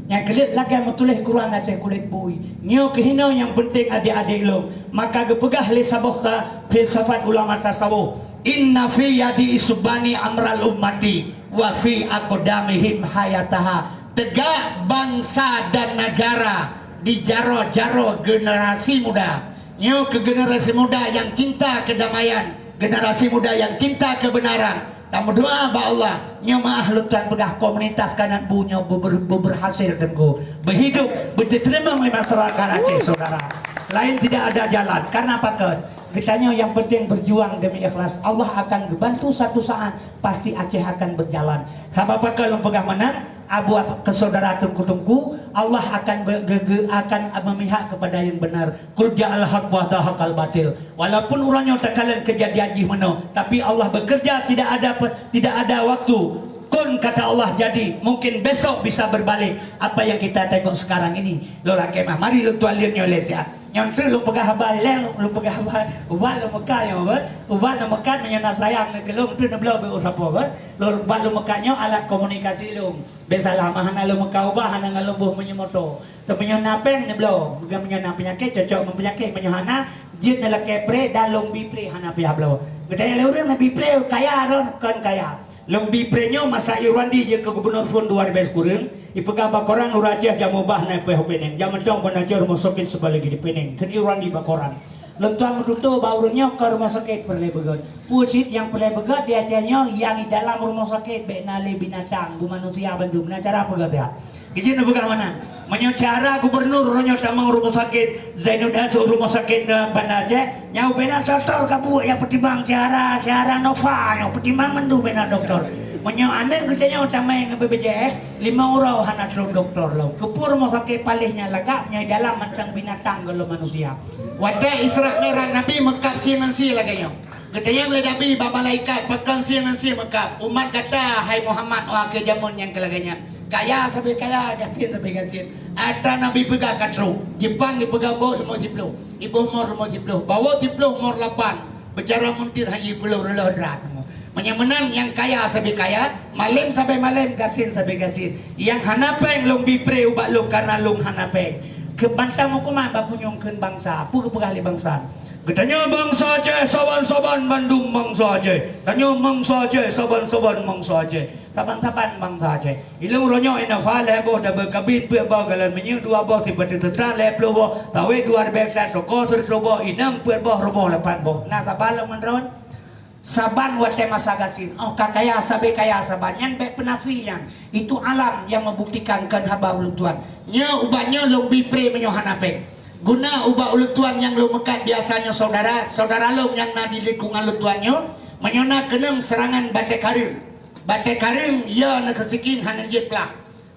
Nyang keuliek lagée meutuléh Quran ateueh kulét bui. Nyoe keuh hinoe nyang peunteng adék-adék lôn. Maka geupeugah lé saboh ka filsafat ulama tasawuf, "Inna fi yadi isbani amral ummati wa fi aqdamihim hayataha." Tegak bansa dan negara di jaroe-jaroe generasi muda. Nyoe keu generasi muda nyang cinta keudamaian, generasi muda nyang cinta keubeunaran. Tameudoa bak Allah, nyoe meuah lôn tuan peugah komunitas Kanaan Bu nyoe beuber-, beuberhasil teungku. Beuhidup, beuteurimong lé masyarakat Aceh, saudara. Lain tidak ada jalan. Karena pakon? Geutanyoe nyang penting berjuang demi ikhlas. Allah akan geubantu satu saat, pasti Aceh akan berjalan. Sabab pakon lôn peugah meunan, abu keu saudara teungku-teungku, Allah akan be-, ge-, ge-, akan memihak kepada yang benar. "Qul ja'al haq wa zahaqal batil." Walaupun uroe nyoe takalon keujadian jih meunoe, tapi Allah bekerja tidak ada pe-, tidak ada waktu. Kun kata Allah jadi, mungkin besok bisa berbalik. Apa yang kita tengok sekarang ini, lôn lakée mah, mari lôn tuan lihat nyoe lé siat. Nyoe treuk lôn peugah haba ilée, lôn peugah haba ubat lôn meukat nyoe, ubat lôn meukat meunyoe na sayang neuh keu lôn treuk neubloe beu usapo, lôn ubat lôn meukat nyoe alat komunikasi lôn. Biasalah mah hana lôn meukat ubat hana ngon lôn boh meunyoe moto. Teumeunyoe na péng neubloe, meunyoe na peunyakét cocok ngon peunyakét, meunyoe hana jeuet neulakée pre dan lôn bi pre hana payah bloe. Geutanyoe lé ureuëng neubi pre kaya droe kon kaya. Lôn bi pre nyoe masa Irwandi jeuet keu gubunur phon dua ribée sikureueng, ipeugah bak koran ureuëng Aceh jameun bah na peuhah peuneng, jameun tong peunajoh rumoh sakét sibalék jipeuéneng, kheun Irwandi bak koran. Lôn tuan meututoe bak ureuëng nyoe kon rumoh sakét peureulée beugét. Peue cit nyang peureulée beugét di Aceh nyoe nyang di dalam rumoh sakét bék na lé binatang, geumanusia bandum. Na cara peugét ya. Geutanyoe neupeugah meunan. Meunyoe cara gubunur uroe nyoe tamong rumoh sakét Zainuddin, rumoh sakét Banda Aceh, nyoe bena doktor ka buet nyang peutimang cara, cara Nova nyoe peutimang mandum bena doktor. Meunyoe aneuëk geutanyoe tamong ngon B P J S, limong uroe hana trok doktor lom. Keupeue rumoh sakét paléh nyang lagak, nyoe dalam mantong binatang gohlom manusia. Watée Isra Mi'raj Nabi meukat sie ngon sie lagée nyoe. Geutanyong lé Nabi bak malaikat, "Pakon sie ngon sie meukat?" "Umat gata, hai Muhammad, óh akhé jameun nyang keu lagée nyan. Kaya sabe kaya, gasien sabe gasien." Atra Nabi peugah ka trok. Jipang jipeugah boh rumoh siploh. Iboh mor rumoh siploh. Bawok siploh mor lapan. Beucara muntir hana jiploh reuloh drat. Meunyoe meunan nyang kaya sabe kaya, malém sabe malém, gasien sabe gasien. Nyang hana péng lôn bi pre ubat lôn karna lôn hana péng. Keu bantang huköman bak punyueng kheun bansa. Peue geupeugah lé bansa? Geutanyoe bansa Aceh saban-saban bandum bansa Aceh. Tanyoe bansa Aceh saban-saban bansa Aceh. Saban-saban bansa Aceh. Ilong uroe nyoe inoe fa lhée boh, dabeukaben peuet boh, galon minyeuk dua boh, sipa teuseutang lhée ploh boh, sawét dua ribée tan, toko sireutôh boh, inong peuet boh, rumoh lapan boh. Na saban lom ngon droen? Saban watée masa gasien, óh ka kaya sabe kaya saban, nyan bék peunafi nyan. Itu alam nyang meubuktikan kon haba ulôn tuan. Nyoe ubat nyoe lôn bi pre meunyoe hana péng. Guna ubat ulôn tuan nyang lôn meukat biasa nyoe saudara, saudara lôn nyang na di lingkungan lôn tuan nyoe, meunyoe na keunong seurangan batée kareueng. Batée kareueng, ya neukeusikin hana jeuet plah.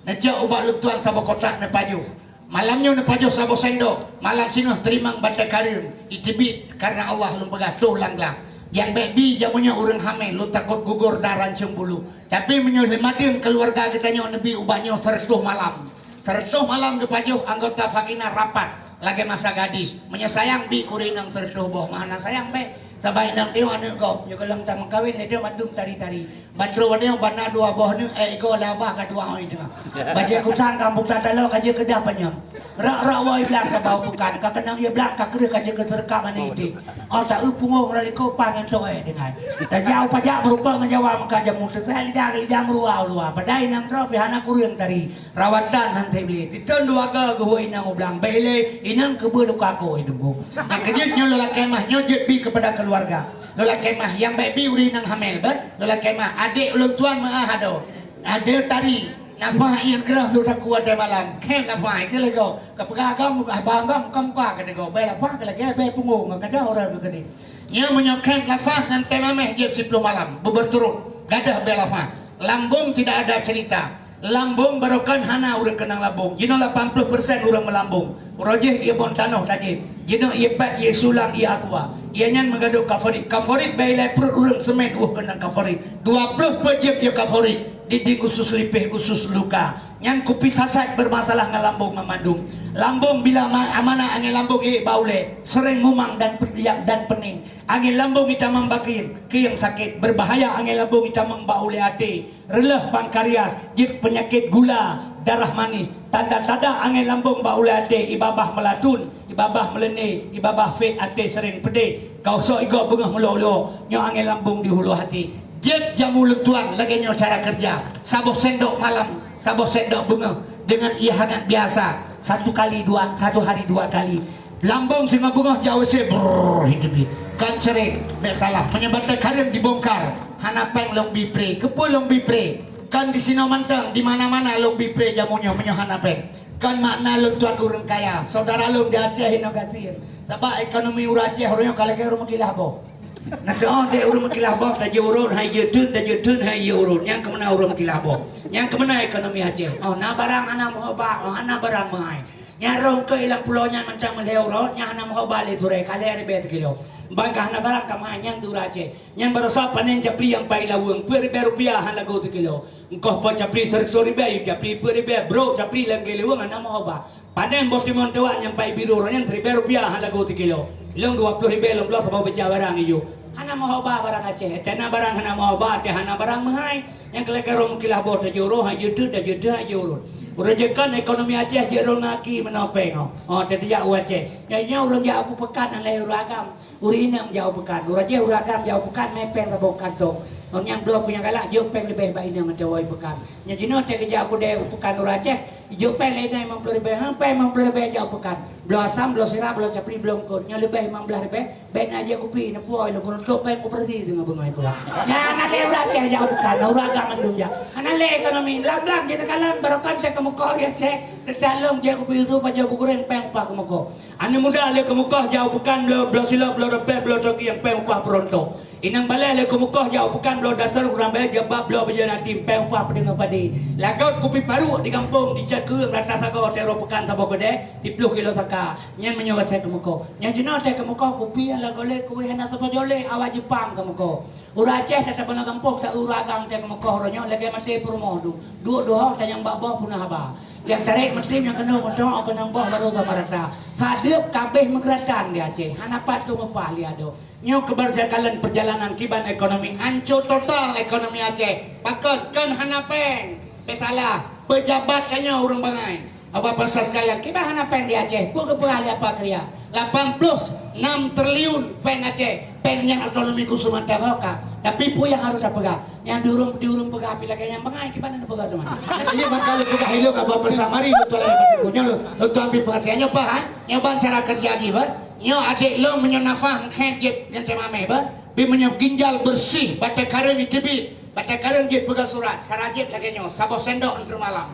Neucok ubat lôn tuan saboh kotak neupajoh. Malam nyoe neupajoh saboh sendok, malam singoh teurimong batée kareueng, iteubiet karna Allah lôn peugah toh lam glah. Nyang bék bi jameun nyoe ureuëng hamé, lôn takot gugor dan rancong bulu. Tapi meunyoe leumadeueng keuluwarga geutanyoe neubi ubat nyoe sireutôh malam. Sireutôh malam geupajoh anggota sakinah rapat lagée masa gadis. Meunyoe sayang bi keu ureuëng inong sireutôh boh, meuhana sayang bék. Sabab inong teuh aneuëk gob, nyoe gohlom tameukawen lé teuh mandum tari-tari. Ban trok watée nyoe bana dua boh neuh, éh, iko lé abah ka tuang oi teungoh. Bajée kutang ka buta taloe ka jeuet keudah panyang. Rak-rak woe blang ka bau bukan, ka keunong ie blang ka kreueh ka jeuet keu seureukam aneuk iték. Oh ta eu pungoh meuraliko pah ngon toh éh deungon. Tajak u pajak meurupa ngon Jawa meuka jamu teutai lidah lidah meurua u luwa. Padahai inong droe pih hana kureueng tari. Rawatan han teubleh. Titeun dua ga geuhôi inong u blang. Bék ilée inong keubeue luka ko itunggu. Nyang keujeuet nyoe lôn lakée mah nyoe jeuet bi keupada keuluwarga. Lôn lakée meu'ah, nyang bék bi ureuëng nyang hamil, beuh. Lôn lakée meu'ah, adék ulôn tuan meu'ah adoe. Adoe tari, lapah ié kreueh su takue watée malam. Khém lapah, ikeu lego. Kapeugah agam, haba agam, muka-muka keu teugok. Bék lapah keu lagée, bék pungo ngon kaca ureuëng keu keudeh. Nyoe meunyoe khém lapah ngon tém améh jeuet siploh malam, beubeurturot. Gadôh bék lapah. Lambung tidak ada cerita. Lambung barokon hana ureuëng keunong lambung. Jinoe lapan ploh persen ureuëng meulambung. Uroe jih ié bon tanoh tajép. Jinoe ié pet, ié sulang, ié aqua. Ié nyan meugadôh kaforit. Kaforit bak ilée pruet ureuëng seumet uh keunong kaforit. Dua ploh peuet jeuem ié kaforit. Dinding usus lipéh, usus luka. Nyan kupi saset beurmasalah ngon lambung meumandum. Lambung bila ma-, amanah angén lambung ié bak ulée, seuréng mumang dan pe-, dan peuning. Angén lambung itamong bak kieng, kieng sakét. Beubahaya angén lambung itamong bak ulée até. Reuloh pankarias, jeuet peunyakét gula, darah manis. Tanda-tanda angén lambung bak ulée até, ié babah meulatun, ié babah meuleune, ié babah fét, até seuréng peudeh. Keu soe igoe beungoh meulo-lo, nyoe angén lambung di hulu até. Jeuet jamu leutuan lagée nyoe cara keureuja. Saboh sendok malam, saboh sendok beungoh deungon ié hangat biasa. Satu kali dua, satu hari dua kali. Lambung singoh beungoh jak WC, brrr, hidup. Kan seuréng, bék salah. Meunyoe batée kareueng dibongkar, hana péng lôn bi pré. Keupeue lôn bi pré? Kan disinoe mantong, di mana-mana lôn bi pré jamu nyoe meunyoe hana péng. Kan makna lôn tuan ureuëng kaya. Saudara lôn di Aceh inoe gasien. Sabab ekonomi ureuëng Aceh uroe nyoe ka lagée ureuëng meukilah boh. Na teuh deh ureuëng meukilah boh, tajeuet urot, hai jeuet teun, tajeuet teun, hai jeuet urot. Nyang keumeuna ureuëng meukilah boh. Nyang keumeuna ekonomi Aceh. Oh, na barang hana meuhoba, oh, hana barang meuhai. Nyan rhom keu i lam pulo nyan mantong meulhèe uroe, nyan hana meuhoba lé turée, ka lhèe ribèe sikilo. Ban ka hana barang ka meuhai nyan di ureueng Aceh. Nyan baroesa panen capli nyang pai laweueng, peuet ribèe rupiah han lagoe sikilo. Engkoh po capli sireutoh ribèe, yue capli peuet ribèe, brok capli lam laweueng hana meuhoba. Panen boh timon teuwak nyang pai biru, nyan siribèe rupiah han lagoe sikilo. Lôn dua ploh ribèe lôn bloe saboh beuca barang ijôk. Hana meuhoba barang Aceh, teuh na barang hana meuhoba, teuh hana barang meuhai. Nyang keu lagèe rhom kilah boh tajeuet uroe, han jeuet teuk, tajeuet teuk, han jeuet uroe. Uroe jeuet kan ekonomi Aceh jeuet rhom ngon aki meunoe péng, oh. Oh, teuh jak u Aceh. Nyan, nyan ureueng jak u peukan, han lé ureueng agam. Ureueng inong jak u peukan. Uroe jih ureueng agam jak u peukan, mè péng saboh kantong. Oh, nyang bloe punya galak jok péng leubeh bak inong ateueh woe peukan. Nyan jinoe teuh geujak u keudè u peukan ureueng Aceh. Ijok péng lé inong limong ploh ribèe, han péng limong ploh ribèe jak u peukan. Bloe asam, bloe sira, bloe capli, bloe eungkôt. Nyoe leubeh limong blah ribèe, bèk na jeuet kupi, neupue lôn keuneuk trok péng operasi teungoh beungoh pulang. Nyan hana lé ureueng Aceh jak u peukan, ureueng agam mandum jak. Hana lé ekonomi, lam-lam jeuet teukalon, barokon teuh keumeukoh di Aceh, teutalong jeuet kupi susu pajoh bugureng péng upah keumeukoh. Aneuk muda lé keumeukoh jak u peukan bloe, bloe silop, bloe dompet, bloe toki nyang péng upah peurontok. Inong balèe lé keumeukoh jak u peukan bloe dasar ureueng balèe jilbab bloe bajèe natim péng upah peudeungoe padé. Lagot kupi paruk di gampông di Cot Keueng rata sagoe teuh rot peukan saboh keudè, siploh kilo saka. Nyan meunyoe watèe keumeukoh. Nyang jinoe watèe keumeukoh kupi nyang lagoe lé kuweh hana saboh jolé awak Jeupang keumeukoh. Ureueng Aceh teuh tapeuna gampông ta ureueng agam teuh keumeukoh uroe nyoe lagèe maté peurumoh du. Duek duhoh tanyong bak boh puna haba. Nyang tarek meutim nyang keunoe meutoh keunong boh barô sama rata. Sadeup kabeh meugeuratan di Aceh. Hana pat tu meupah li adoe. Nyoe keubeurjakalan peurjalanan kiban ekonomi, anco total ekonomi Aceh. Pakon? Kon hana péng. Peusalah, peujabat tanyoe ureueng bangai. Apa peurasa sekalian, kiban hana péng di Aceh, peue geupeugah lé apa keuria? Lapan ploh nam triliun péng Aceh, péng nyan otonomi khusus mantong ka. Tapi peue nyang harôh tapeugah? Nyang di ureueng, di ureueng peugah pi lagèe nyang bangai, kiban hana peugah teuma. Jadi maka lôn peugah ilôn apa peurasa mari lôn tuan lagèe nyoe, lôn tuan pi peurhatian nyoe paham? Nyoe ban cara keureuja jih, bah. Nyoe adék lôn meunyoe nafah meukhém jeuet ngon teumamé, bah. Pi meunyoe ginjal beureuséh, batèe kareueng jiteubiet, batèe kareueng jeuet peugah surat, cara jeuet lagèe nyoe, saboh sendok ngon teumalam.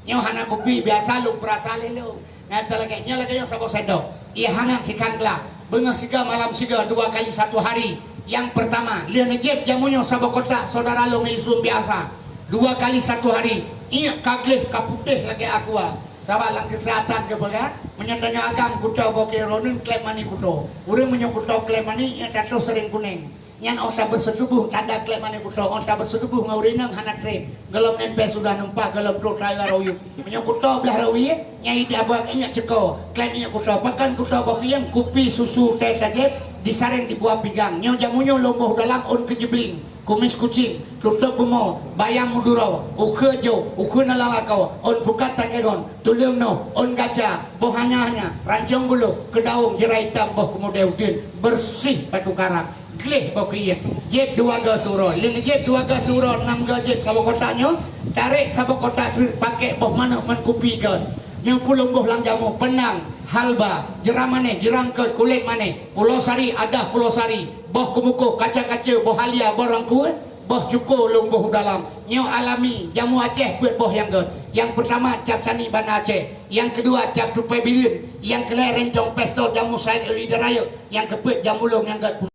Nyoe hana kupi, biasa lôn peurasa lé lôn. Nyan lagèe nyoe, lagèe nyoe saboh sendok. Ié hangat sikan glak. Beungoh sigoe, malam sigoe, dua kali satu hari. Nyang peurtama, lheueh neujieb jamu nyoe saboh kotak, syedara lôn ngon yusum biasa. Dua kali satu hari. Ié ka gleh, ka putéh lagèe aqua. Sabab lam keuseuhatan geupeugah, meunyoe tanyoe agam kuto boh keuronen klep mani kuto. Ureueng meunyoe kuto klep mani, ié tatoh seuréng kunéng. Nyan óh tabeuseutuboh tanda klep mani kuto, óh tabeuseutuboh ngon ureueng inong hana treb. Gohlom nempel sudah neumpak, gohlom trok tawa rawi. Meunyoe kuto blah rawi, nyang ida buat ingat ceuko, klep ingat kuto. Pakon kuto boh keuieng, kupi, susu, teh tajép, disaréng di buah pigang. Nyoe jamu nyoe lôn boh dalam ôn keujeubling, kumis kucing, tutôp bumoe, bayang meuduro, ukheue jôk, ukheue na lam lakoe, ôn pukat tangégon, tuleueng noh, ôn gaca, boh hanya-hanya, rancong gulôh, keudaong, jeurai itam, boh keumudée uteuen, beureuséh batu karang. Gleh boh keuieng, jieb dua goe siuroe. Lheueh neujieb dua goe siuroe, nam goe jieb saboh kotak nyoe, tarek saboh kotak treuk, pakèk boh manok ngon kupi goe. Nyoe peuet boh lam jamu: peunang, halba, jeurang manéh, jeurang keuet, kulét manéh, pulo sari, adah pulo sari, boh keumukô, kaca-kaca, boh halia, boh rangkue, boh cuko lôn boh u dalam. Nyoe alami, jamu Aceh peuet boh nyang gét. Nyang peurtama cap tani Banda Aceh, nyang keudua cap tupai bireuen, nyang keulhèe reuncong pistol jamu Said Alwi Darayeuk, nyang keupeuet jamu lôn nyang gét.